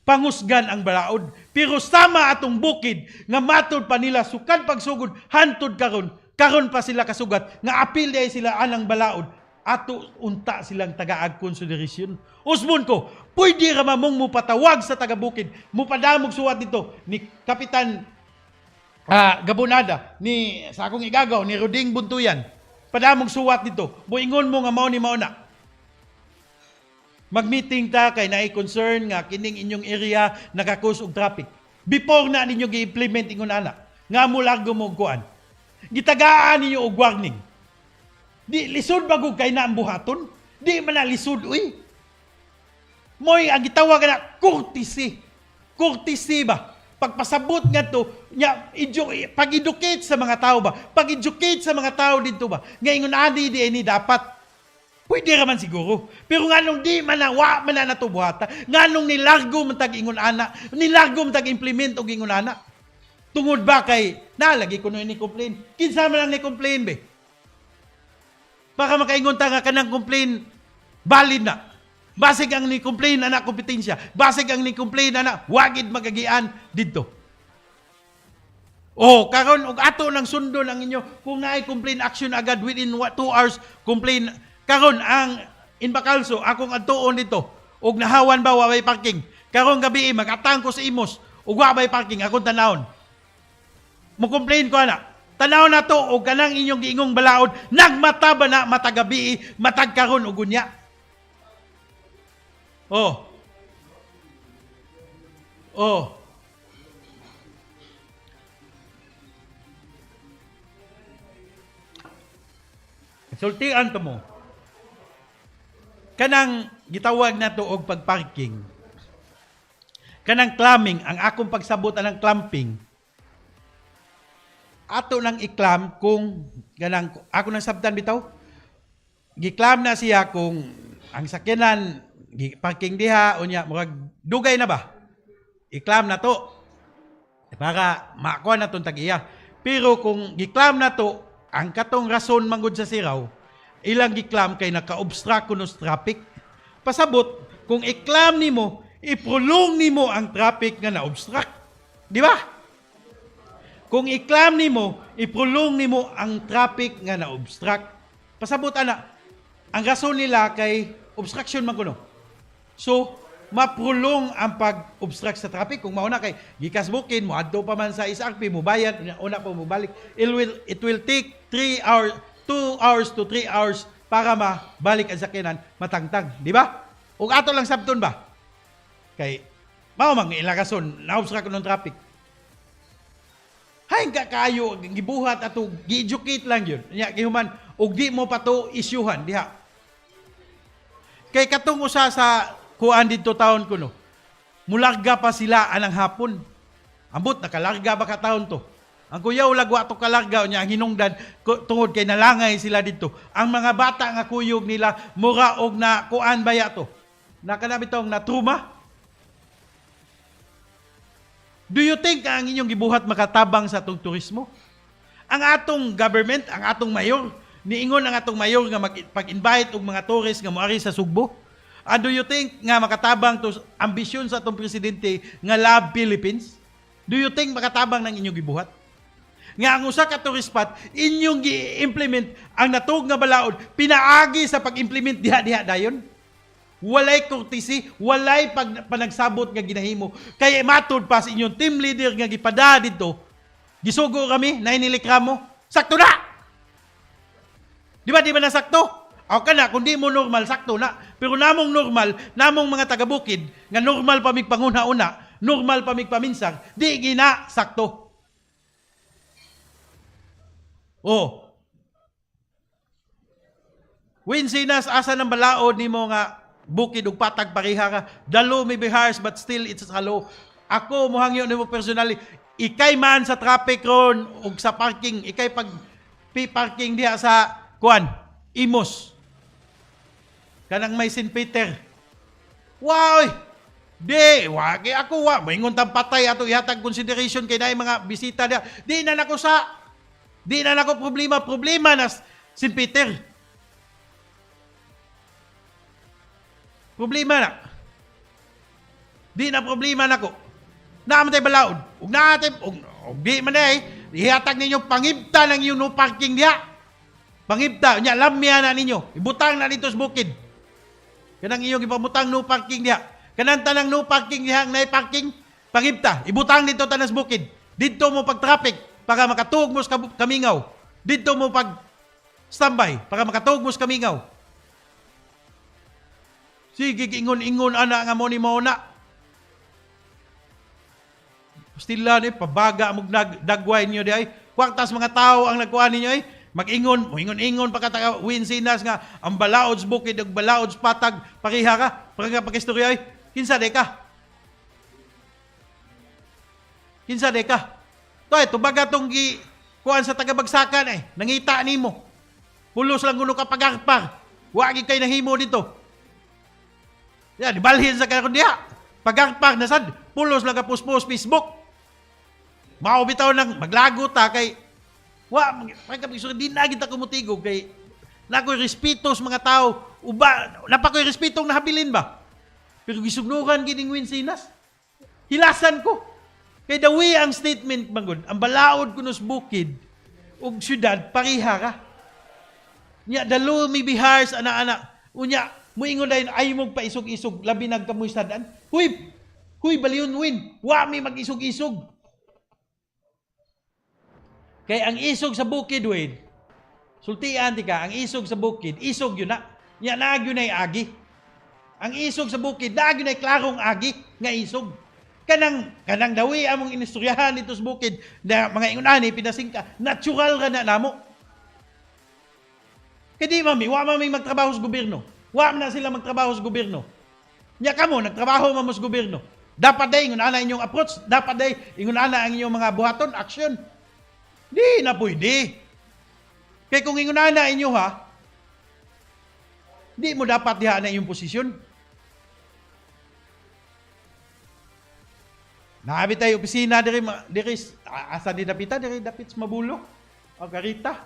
pangusgan ang balaod. Pero sama atong bukid nga matod pa nila sukad pagsugod hantod karon, karon pa sila kasugat nga apil diay sila anang balaod, ato unta silang tagaag konsiderasyon. Usbon ko, pwede ra mamong mupatawag sa taga-bukid, mupadamog suwat dito ni Kapitan Gabonada, ni sa akong igagaw, ni Ruding Buntuyan. Padamog suwat dito, muingon mo nga mao ni mao na. Mag-meeting ta kay naay concern nga kining inyong area naka-cause og traffic. Before na ninyo gi-implement ingon ana, nga mo largo mo og kuan. Gitagaan ninyo og warning. Di lisod ba gud kay na ang buhaton? Di man na lisod uy. Moy ang gitawag na courtesy. Courtesy ba? Pagpasabot ngadto nya pag-educate sa mga tao ba? Pag-educate sa mga tao dito ba? Nga ingon ani di ini dapat. Pwede ra man siguro. Pero nganong di man na, wa man na nato buhata, nganong nilargo man tag ingon ana, nilargo man tag implement og ingon ana. Tungod ba kay nalagi kuno ni complain? Kinsa man ang ni complain be? Baka makaingon ta nga kanang complain valid na. Basig ang ni complain ana kompetensya. Basig ang ni complain ana wagid magagian didto. Oh, karon og ato nang sundon ang inyo kung naay complain, action agad within 2 hours complain. Karon ang Inbacalso akong adtuon dito og nahawan ba wa may parking. Karong gabi magatang ko sa Imos ug wa may parking akong tanawon. Mo complain ko ana. Tanaw na to og kanang inyong giingong balaod nagmata ba na matag gabi, matag karon ug unya. Oh. Oh. Sultian to mo. Kanang gitawag nato og pagparking. Kanang clamming, ang akong pagsabot anang clamping. Ato nang i-clamp kung kanang ako nang sabtan bitaw. Gi-clamp na siya kung ang sakyanan parking diha unya murag dugay na ba? I-clamp na to para makuha na tong tag-iya. Pero kung gi-clamp na to, ang katong rason manggod sa siraw, ilang gi-clamp kay naka-obstruct kuno sa traffic. Pasabot, kung i-clamp nimo, i-prolong nimo ang traffic nga na-obstruct. Di ba? Kung i-clamp nimo, i-prolong nimo ang traffic nga na-obstruct. Pasabot ana, ang rason nila kay obstruction man kuno. So, maprolong ang pag-obstruct sa traffic kung mauna kay gikas bukin mo adto pa man sa SRP, mo bayad una pa mo balik, it will take 3 hours, 2 hours to 3 hours para mabalik ang sakyanan matangtang, di ba? Ug ato lang sabton ba. Kay mao mang ila rason, na-obstruct ng traffic. Hay ka kayo gibuhat ato, gi-educate lang yun. Nya gihuman og di mo pa to isyuhan diha. Kay katong usa sa kuan didto taon kuno. Mularga pa sila anang hapon. Ambot nakalarga ba ka taon to? Ang kuyaw lagwa to kalarga nya ang hinungdan tungod kay nalangay sila didto. Ang mga bata nga kuyog nila mura og na kuan baya to. Nakana bitong na truma. Do you think ang inyong gibuhat makatabang sa atong turismo? Ang atong government, ang atong mayor, niingon ang atong mayor nga pag-invite og mga tourist nga moari sa Sugbo. Do you think nga makatabang to ambisyon sa atong presidente nga Love Philippines? Do you think makatabang ng inyong gibuhat? Nga ang usa ka tourist spot inyong gi-implement ang natug nga balaod pinaagi sa pag-implement diha-diha dayon? Walay courtesy, walay panagsabot nga ginahimo. Kay matud pa sa inyong team leader nga gipada didto, gisugo kami, na inireklamo. Sakto na! Di ba, di ba na sakto? Aw ka na, kung di mo normal, sakto na. Pero namong normal, namong mga taga-bukid, nga normal pa mig panguna-una, normal pa mig paminsar, di gina sakto. Oh. Winsinas, asa ng balaod nimo nga bukid ug patag pareha ka. The law may be harsh but still it's a law. Ako mohangyo nimo personally, ikay man sa traffic ron ug sa parking, ikay pag parking diha sa kuan, Imos. Kanang may St. Peter. Wow! Di, wagi ako wa. Moingon tang patay ato ihatag consideration kay naay mga bisita diha. Di na nako sa Di na nako problema, problema na St. Peter. Problema na. Di na problema nako. Naa man tay balaod. Ug naa tay ug di man ay ihatag ninyo pangibta ng inyong no parking diha. Pangibta nya lamya na ninyo. Ibutang na dito sa bukid. Kanang iyong ipamutang no parking diha. Kanang tanang no parking diha ang naay parking pangibta. Ibutang dito tanas bukid. Didto mo pag traffic para makatuog mo sa kamingaw. Didto mo pag standby para makatuog mo sa kamingaw. Sige, ingon-ingon ana nga mo ni mo na. Pastila ni pabaga mo dagway niyo di ay. Kwartas mga tao ang nagkuha ninyo ay. Mag-ingon, moingon-ingon pa ka winsinas nga ang balaod sa bukid ug balaod sa patag pareha ka. Para ka pakistorya ay. Kinsa de ka? Kinsa de ka? Toy, tubaga tong gi kuan sa tagabagsakan ay nangita nimo. Pulos lang kuno ka pagarpar. Wa gid kay nahimo dito. Ya, di balhin sa karon diha. Pagarpar na sad, pulos lang ka puspos Facebook. Mao bitaw nang maglagot ta kay wa pagka di na kita kumutigog kay nakoy respeto sa mga tao. Uba napakoy respetong nahabilin ba. Pero gisugnukan gining Winsinas. Hilasan ko. Kay dawi ang statement manggod, ang balaod kuno sa bukid ug syudad pareha ka. Nya dalo may bihars ana-ana. Unya muingon dayon ay mo paisog-isog labi nagkamoy sadan. Huy, huy baliyon win. Wa mi mag-isog-isog. Kay ang isog sa bukid win. Sultian ti ka, ang isog sa bukid, isog yun na. Nya naag yun ay agi. Ang isog sa bukid, naag yun ay klarong agi nga isog. Kanang dawi among inistoryahan dito sa bukid na mga ingon ani pinasingka, natural ra na namo. Kay di mami, wa mami magtrabaho sa gobyerno. Wa man na sila magtrabaho sa gobyerno. Nya kamo nagtrabaho man mo sa gobyerno. Dapat day ingon ana inyong approach, dapat day ingon ana ang inyong mga buhaton, action. Di na pwede. Kay kung ingon ana inyo ha, di mo dapat diha na inyong posisyon. Naabi tayo opisina diri diri asa di dapita diri dapit sa Mabulo. O Karita.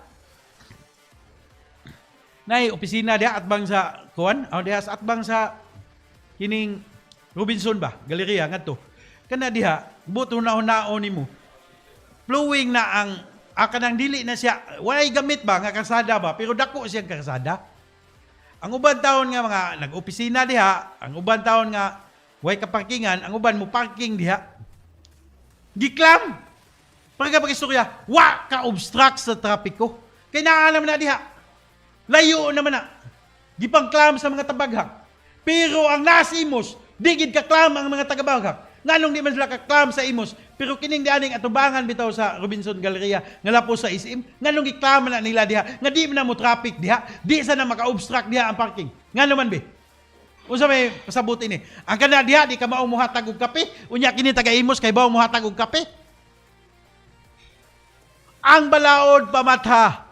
Nay opisina diha atbang sa kuan, o diha sa atbang sa kining Robinson ba, galeria ngadto. Kana diha, buto na hunaon nimo. Flowing na ang kanang dili na siya, walay gamit ba nga kalsada ba, pero dako siyang kalsada. Ang uban taon nga mga nag-opisina diha, ang uban taon nga way kaparkingan, ang uban mo parking diha. Giklam. Para ka pag-istorya, wa ka obstruct sa trapiko. Kay naalam na diha. Layo naman na. Gipangklam sa mga tabaghak. Pero ang nasimos, Di gid kaklam ang mga taga-Bagac. Nganong di man sila kaklam sa Imus, pero kining dianing atubangan bitaw sa Robinson Galleria nga lapos sa SM, nganong giklama na nila diha nga di man na mo traffic diha, di sana maka-obstruct diha ang parking? Ngano man be? Unsa may pasabot ini? Ang kana diha di ka maong muhatag og kape, unya kini taga Imus kay bawo muhatag og kape. Ang balaod pamatha.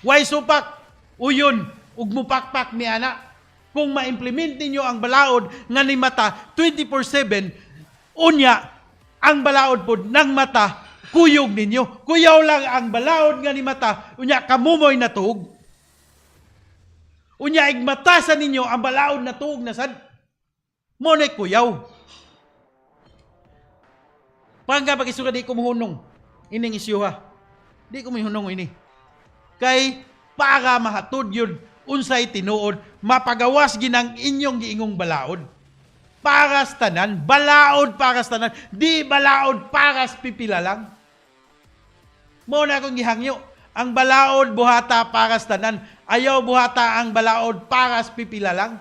Way supak uyon ug mupakpak mi ana. Kung ma-implement ninyo ang balaod nga ni mata 24/7, unya ang balaod pod ng mata kuyog ninyo. Kuyaw lang ang balaod nga ni mata, unya kamumoy na tuog. Unya igmata sa ninyo ang balaod na tuog na sad. Mo na kuyaw. Pangga pag-isura, di ko muhunong ining isyuha. Di ko muhunong ini. Kay para mahatod yun unsay tinuod, mapagawas ginang inyong giingong balaod. Para sa tanan, balaod para sa tanan, di balaod para sa pipila lang. Mo na akong gihangyo. Ang balaod buhata para sa tanan, ayaw buhata ang balaod para sa pipila lang.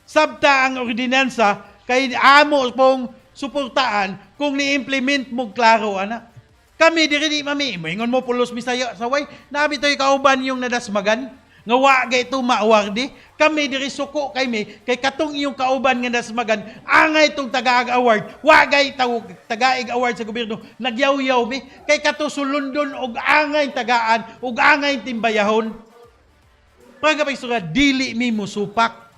Sabta ang ordinansa kay amo pong suportaan kung ni-implement mo klaro ana. Kami diri di mami, moingon mo pulos misaya saway, nabi to'y kauban yung nadasmagan nga wa gay ito maawardi. Kami diri suko kay mi kay katong iyong kauban nga nasmagan angay tong tagaag award, wa gay tawag tagaig award sa gobyerno. Nagyaw-yaw mi kay kato sulundon og angay tagaan og angay timbayahon. Pagka dili mi musupak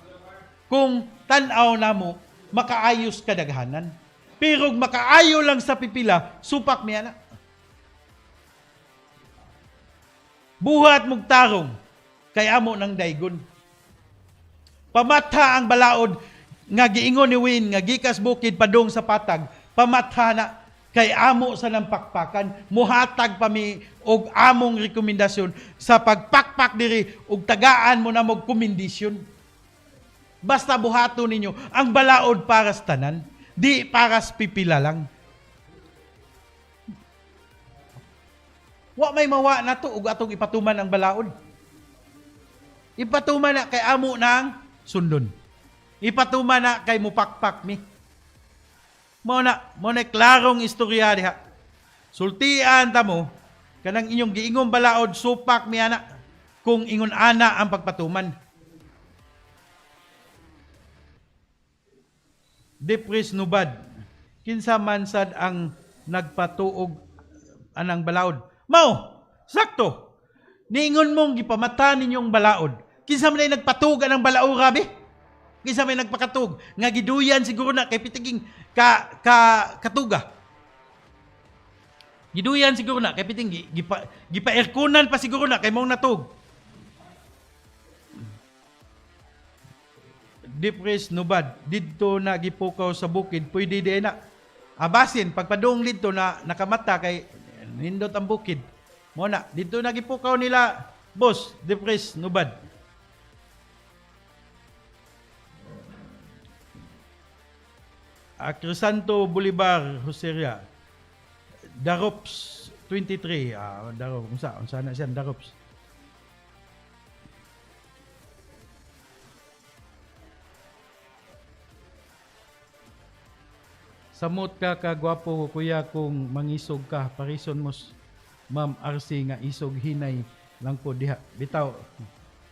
kung tan-aw namo makaayos kadaghanan. Pero makaayo lang sa pipila, supak mi ana. Buhat mugtarong kay amo ng daygon. Pamatha ang balaod nga giingon ni Win nga gikas bukid padung sa patag, pamatha na kay amo sa nampakpakan, muhatag pa mi og among rekomendasyon sa pagpakpak diri og tagaan mo na mog komendisyon. Basta buhaton ninyo ang balaod para sa tanan, di para sa pipila lang. Wa may mawa na to ug atong ipatuman ang balaod. Ipatuman na kay amo nang sundon. Ipatuman na kay mupakpak mi. Mo na klarong istorya diha. Sultian ta mo kanang inyong giingong balaod, supak mi ana kung ingon ana ang pagpatuman. Depres nubad. Kinsa man sad ang nagpatuog anang balaod? Mao, sakto. Niingon mong gipamata ninyong balaod. Kinsa man ay nagpatug anang balaod be? Kinsa may nagpakatug nga giduyan siguro na kay pitiging ka ka katuga. Giduyan siguro na kay piting gipa gipa-airconan pa siguro na kay mong natug. Depres nubad didto na gipukaw sa bukid, pwede di na. Abasin pagpadung didto na nakamata kay nindot ang bukid. Mo na didto na gipukaw nila, boss Depres nubad. Crisanto Bolivar Joseria Darops 23, Darops unsa unsa na siya Darops. Samot ka kagwapo kuya kung mangisog ka, parison mo Ma'am RC nga isog hinay lang po diha. Bitaw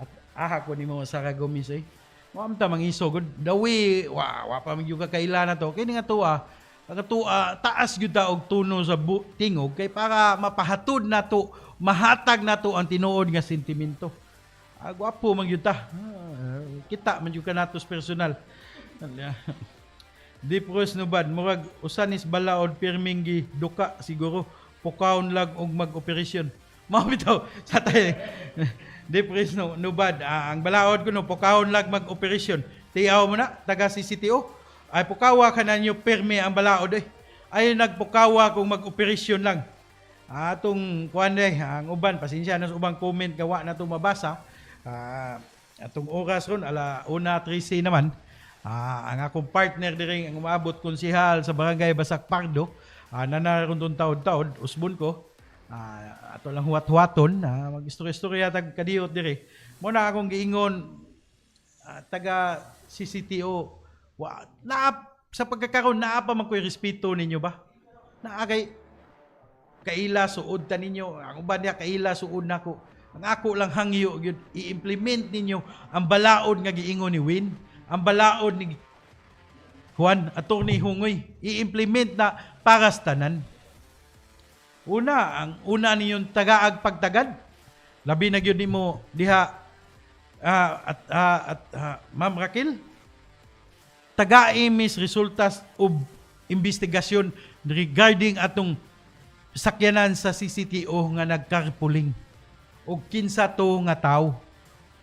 at aha ko nimo sa Gomis eh. Wa man ta mangisog dawi wa wa pa man gyud ka kaila na to. Kini nga tuwa katuwa taas gyud ta og tuno sa tingog kay para mapahatod nato, mahatag nato ang tinuod nga sentimento. Gwapo man gyud ta. Kita man gyud ka nato sa personal. Di pros nubad, murag usanis balaod pirming gi duka siguro pukawon lang og mag-operasyon. Mao bitaw sa tay. Di pres no nubad, ang balaod kuno pukawon lang mag-operasyon. Tiyaw mo na taga CCTO. Ay pukawa ka na ninyo pirmi ang balaod eh. Ay nagpukawa kung mag-operasyon lang. Atong kuan eh, ang uban pasensya na sa ubang comment gawa na to mabasa. Atong oras ron ala 1:13 naman. Ang akong partner diri ang umabot konsihal sa barangay Basak Pardo, nanaron tong taod-taod, usbon ko. Ato lang huwat-huwaton, mag-istorya-istorya tag kadiyot diri. Mo na akong giingon, taga CCTO, Wa naa sa pagkakaroon, naa pa man ko'y respeto ninyo ba? Naa kay kaila suod ta ninyo, ang uban niya kaila suod nako. Ang ako lang hangyo gyud, i-implement ninyo ang balaod nga giingon ni Win, ang balaod ni Juan, Attorney Hungoy, i-implement na para sa tanan. Una, ang una ninyong tagaag pagtagad. Labi na gyud nimo diha at Ma'am Raquel, tagai mis resultas og investigasyon regarding atong sakyanan sa CCTO nga nagcarpooling og kinsa to nga tawo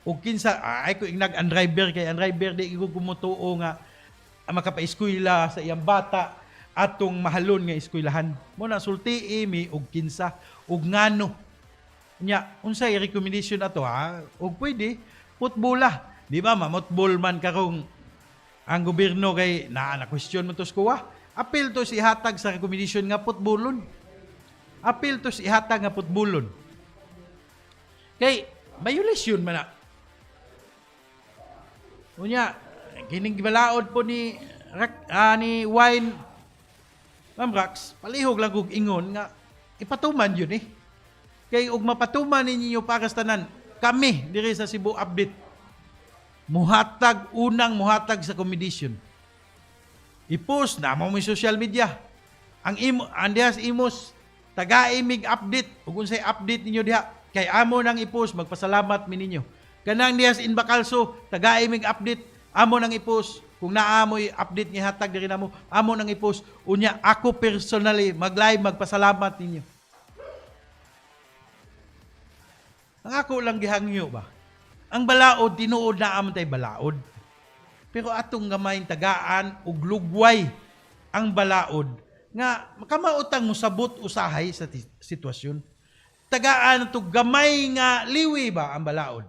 og kinsa ay ko ingnag ang driver, kay ang driver di ko kumutuo nga makapaeskwela sa iyang bata atong mahalon nga eskwelahan mo na. Sultii mi og kinsa og ngano nya, unsay recommendation ato ha, og pwede putbola, di ba? Mamutbol man karong ang gobyerno kay naa na question mo to sa kuwa. Apil to si hatag sa recommendation nga putbolon, apil to si ihatag nga putbolon kay violation man na. Unya kining gibalaod po ni Rak, ni Wine, Ma'am Rax, palihog lang kog ingon nga ipatuman yun eh. Kay og mapatuman ninyo para sa tanan, kami diri sa Cebu Update muhatag, unang muhatag sa commendation. I-post na mo may social media. Ang imo ang diha sa Imus, tagai mig update ug unsay update ninyo diha kay amo nang i-post, magpasalamat mi ninyo. Kanang diha sa Inbacalso, tagai mig update, amo nang i-post. Kung naa mo'y update ni hatag diri namo, amo nang i-post. Unya ako personally mag-live, magpasalamat ninyo. Ang ako lang gihangyo ba? Ang balaod, tinuod na aman tay balaod. Pero atong gamay tagaan og lugway ang balaod nga makamautang mosabot usahay sa sitwasyon. Tagaan na to gamay nga liwi ba ang balaod.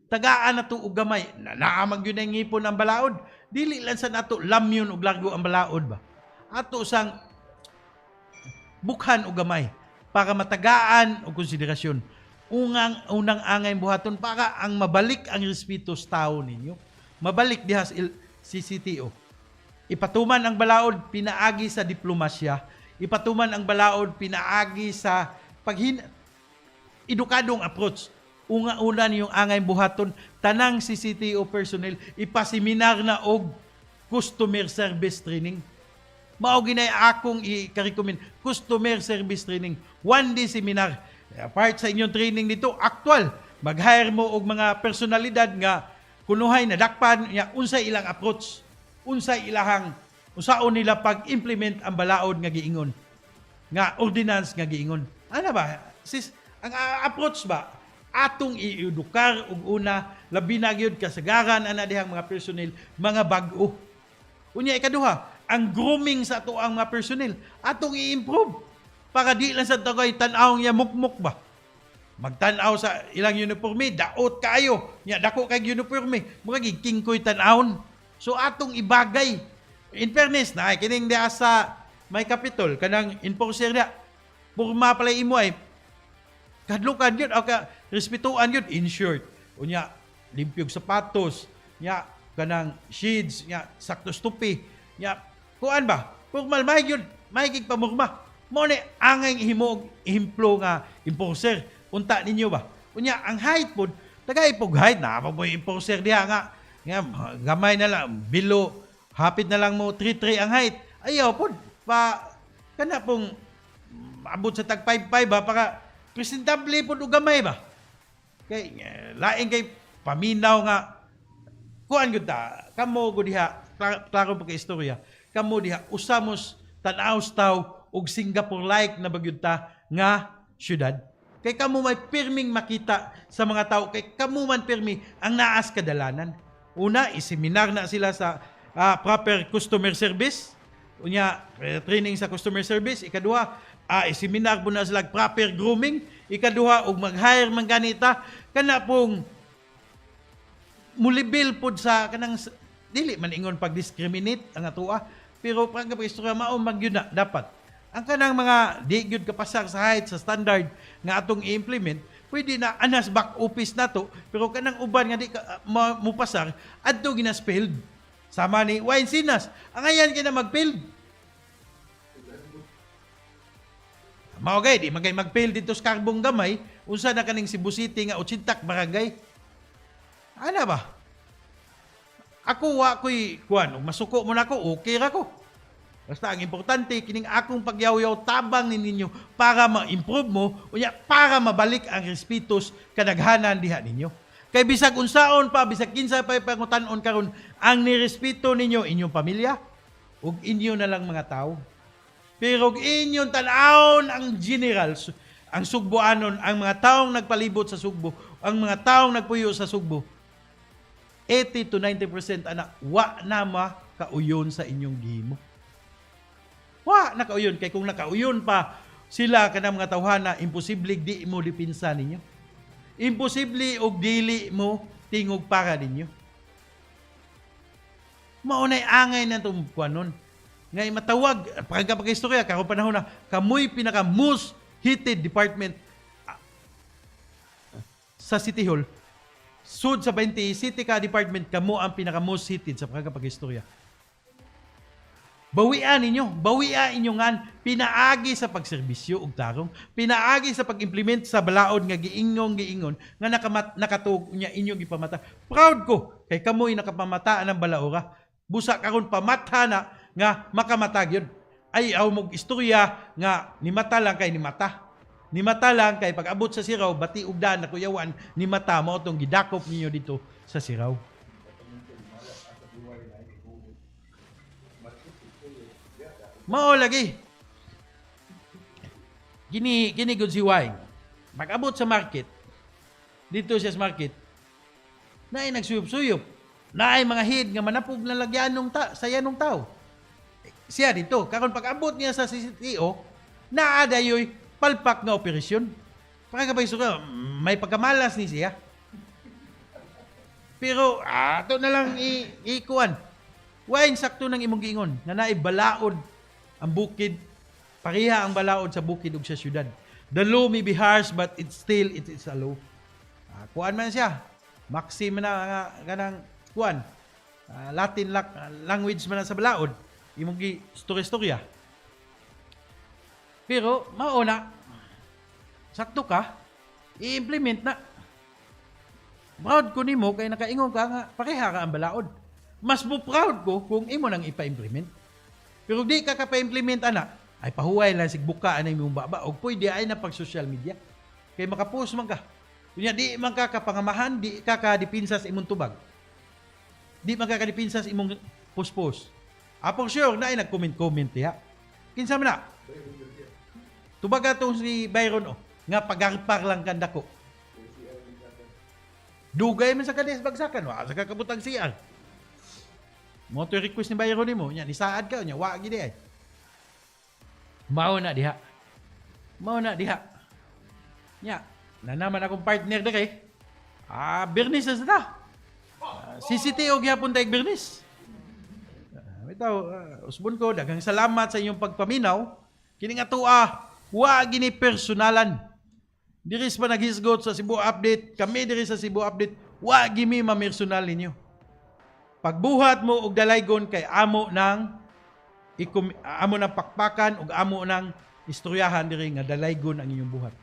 Tagaan na to og gamay na naamag yun ang ngipon ang balaod. Dili lang sa nato lamyon og largo ang balaod ba. Ato sang bukhan og gamay para matagaan og konsiderasyon. Unang unang angay buhaton para ang mabalik ang respeto sa tao ninyo. Mabalik diha sa CCTO. Ipatuman ang balaod pinaagi sa diplomasya. Ipatuman ang balaod pinaagi sa paghin edukadong approach. Una-una niyong angay buhaton, tanang CCTO personnel ipaseminar na og customer service training. Mao ginay akong i-recommend, customer service training. One day seminar. Part sa inyong training dito, actual. Mag-hire mo og mga personalidad nga kunuhay nadakpan niya unsay ilang approach, unsay ilahang unsaon nila pag-implement ang balaod nga giingon, nga ordinance nga giingon. Ano ba? Sis, ang approach ba atong iedukar og una, labi na gyud kasagaran ana dihang mga personnel mga bag-o. Unya ikaduha, ang grooming sa ato ang mga personnel atong i-improve para di lang sa tagay tan-aw niya mukmuk ba. Magtan-aw sa ilang uniforme, daot kaayo. Nya dako kay uniforme, murag kingkoy tan-awon. So atong ibagay. In fairness na kining diha sa may Capitol kanang enforcer niya. Porma pala imo ay kahadlukan yun, o ka respetuan yun, in short. Unya, limpyog sapatos, nya, kanang shades, nya, sakto tupi, nya, kuan ba? Formal, mahig yun, mahigig pamurma. Mo ni angay himo ehemplo nga enforcer. Unta ninyo ba? Unya, ang height pod, tagay pog height na mo enforcer diha nga gamay na lang below, hapit na lang mo 3-3 ang height. Ayaw pod pa kana pong abot sa tag 5'5 ba para presentable pod og gamay ba. Kay lain kay paminaw nga kuan gyud ta kamo gud diha, klaro pa kay istorya kamo diha, usa mos tan-aw taw og Singapore like na ba gyud ta nga syudad, kay kamo may pirming makita sa mga tao, kay kamo man pirmi ang naas kadalanan. Una, iseminar na sila sa proper customer service. Unya, training sa customer service. Ikaduha, iseminar po na sila proper grooming. Ikaduha, ug mag-hire man ganita kana pong mulibil pod sa kanang dili man ingon pag-discriminate ang atoa, pero pag istorya mao man gyud na dapat ang kanang mga di gyud kapasar sa height sa standard nga atong i-implement, pwede na anas back office nato, pero kanang uban nga di ka, mupasar adto ginaspelled. Sama ni Wayne Sinas, angayan kina mag-fail. Mao gay di magay mag-fail dito sa Carbong gamay, unsa na kaning Cebu City nga 80 barangay. Ana ba? Ako wa ko'y kuan, ug masuko mo nako, okay ra ko. Basta ang importante kining akong pagyawyaw tabang ni ninyo para ma-improve mo unya para mabalik ang respetos kadaghanan diha ninyo. Kay bisag unsaon pa, bisag kinsa pa pangutan-on karon, ang nirespeto ninyo inyong pamilya ug inyo na lang mga tao. Pero og inyong tan-awon ang general, ang Sugboanon, ang mga taong nagpalibot sa Sugbo, ang mga taong nagpuyo sa Sugbo, 80 to 90% ana wa na makauyon sa inyong gihimo. Wa nakauyon kay kung nakauyon pa sila kanang mga tawhana, imposible di mo dipinsa ninyo. Imposible og dili mo tingog para ninyo. Mao nay angay na itong kuanon. Ngay matawag, pagka pagka-istorya, karon panahon na, kamoy pinaka most heated department sa City Hall. Sud sa 20 city ka department, kamo ang pinaka most heated sa pagka pag-istorya. Bawian ninyo, bawia inyo ngan pinaagi sa pagserbisyo og tarong, pinaagi sa pag-implement sa balaod nga giingong giingon nga nakatug nya inyong gipamata. Proud ko kay kamoy nakapamata ng balaora. Busa karon pamatha na nga makamata gyud. Ay aw mog istorya nga nimata lang kay nimata. Nimata lang kay pag-abot sa Sirao bati og daan nakuyawan ni mata mao tong gidakop ninyo dito sa Sirao. Mao lagi. Gini gini gud si Wayne. Pag-abot sa market, dito siya sa market, naay nagsuyop-suyop. Naay mga head nga manapog na lagyan nung ta, sa yanong tao. Siya dito, karon pag-abot niya sa CCTO, naa dayoy palpak nga operasyon. Pagkabay may pagkamalas ni siya. Pero ato na lang ikuan. Wayne, sakto nang imong giingon nga naay balaod ang bukid, pareha ang balaod sa bukid ug sa syudad. The law may be harsh but it's still it is a law. Kuan man siya. Maxim na nga kanang kuan. Latin language man na sa balaod. Imong gi storya-storya. Pero mao na sakto ka, i-implement na. Proud ko nimo kay nakaingon ka nga pareha ka ang balaod. Mas mo proud ko kung imo nang ipa-implement. Pero di ka ka-pa-implement ana, ay pahuway lang sigbuka anay imong baba og pwede ay na pag social media. Kay makapost man ka. Unya di man ka kapangamahan, di ka kadipinsa sa imong tubag. Di man ka kadipinsa sa imong post-post. Apong sure na ay nag-comment-comment diha. Kinsa man na? Tubag atong si Byron oh, nga pagarpar lang kanda ko. Dugay man sa kanis bagsakan, wa sa kakabutang CR. Mo to request ni Byron nimo, nya nisaad ka nya wa gid ay. Mao na diha. Mao na diha. Nya, na naman akong partner dire. Bernis na sa ta. CCTO gyapon tay Bernis. Bitaw, usbon ko, daghang salamat sa inyong pagpaminaw. Kini nga tua, wa gini personalan. Diri pa naghisgot sa Cebu Update, kami diri sa Cebu Update, wa gimi mamersonal ninyo. Pagbuhat mo og dalaygon kay amo nang amo nang pakpakan ug amo nang istoryahan diri nga dalaygon ang inyong buhat.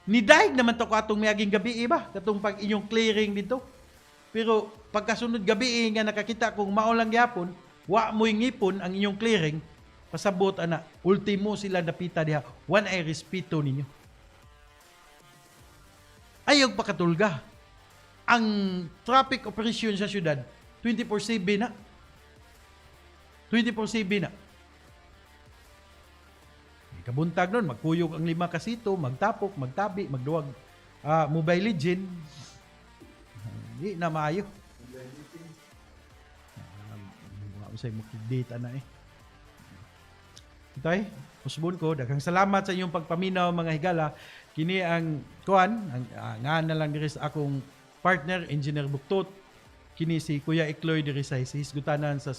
Nidaig naman to katong miaging gabi ba katong pag inyong clearing dito. Pero pagkasunod gabi nga nakakita kung mao lang gyapon, wa mo'y ngipon ang inyong clearing, pasabot ana, ultimo sila napita diha, wan ay respeto ninyo. Ayaw pakatulga. Ang traffic operation sa syudad, 24/7 na. 24/7 na. Kabuntag nun, magkuyog ang lima kasito, magtapok, magtabi, magduwag, Mobile Legend. Hindi na maayo. Wa mo data na eh. Tay, usbon ko, daghang salamat sa inyong pagpaminaw, mga higala. Kini ang kuan, ang nga na lang diri sa akong partner, Engineer Buktot. Kini si Kuya Ikloy diri sa hisgutanan sa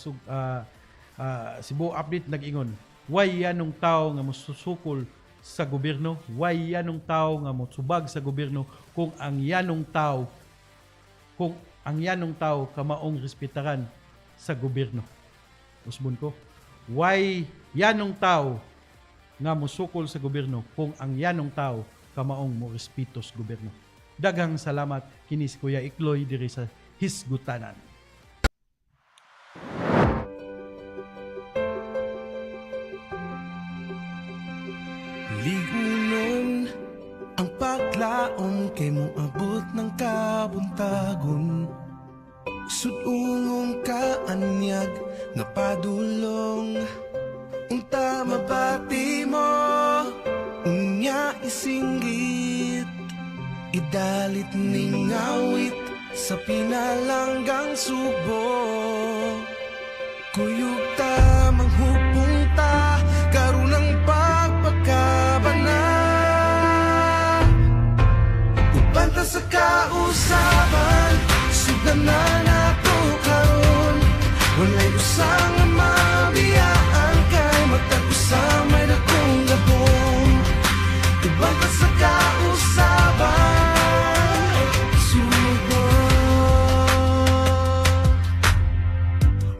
Cebu Update nag-ingon. Way yanong tao nga mosusukol sa gobyerno, way yanong tao nga mosubag sa gobyerno kung ang yanong tao kamaong respetaran sa gobyerno. Usbon ko, why yanong tao nga musukol sa gobyerno kung ang yanong tao kamaong mo respeto sa gobyerno? Daghang salamat. Kini si Kuya Ikloy diri sa Hisgutanan. Ligunon ang paglaom kay moabot ng kabuntagon. Sudungong kaanyag nga padulong. Unta mabati mo, unya isinggit. Idalit ning awit sa pinalanggang subo. Kuyog ta, manghupong ta, karon ang pagpagkabana. Uban ta sa kausaban, sugdan na nato karon. Walay usang nga mabiyaan kay matag usa may dakong gahom. Uban ta sa kausaban, sugod.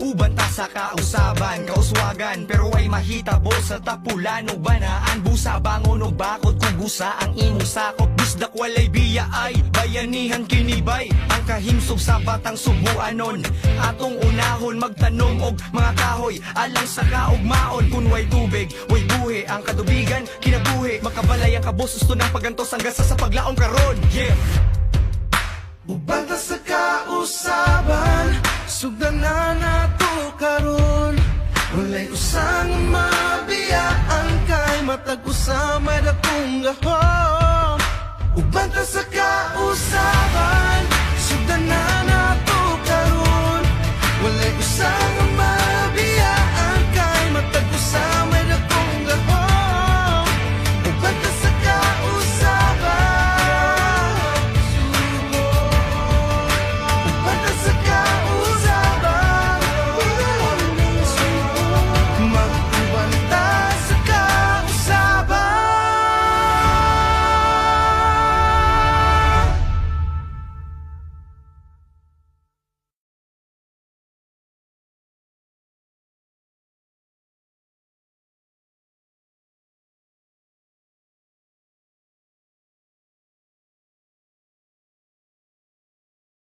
Uban ta sa kausaban, kauswagan, pero ay mahitabo sa tapulan. Ubanaan, busa, bangon o bakod, kugusa ang imong sakop. Bisdak walay biya ay bayanihan kinibay. Ang kahimsog sa batang subuanon, atong unahon magtanom og mga kahoy alang sa kaugmaon. Kun way tubig, way buhi, ang kadubigan kinabuhi. Makabalay ang kabos, gusto ng pagantos ang gasa sa paglaom karon. Yeah. Uban ta sa kausaban, sugdan na nato karon. Walay usang mabiyaan kay matag usa may dakong gahom. Uban ta sa kausaban.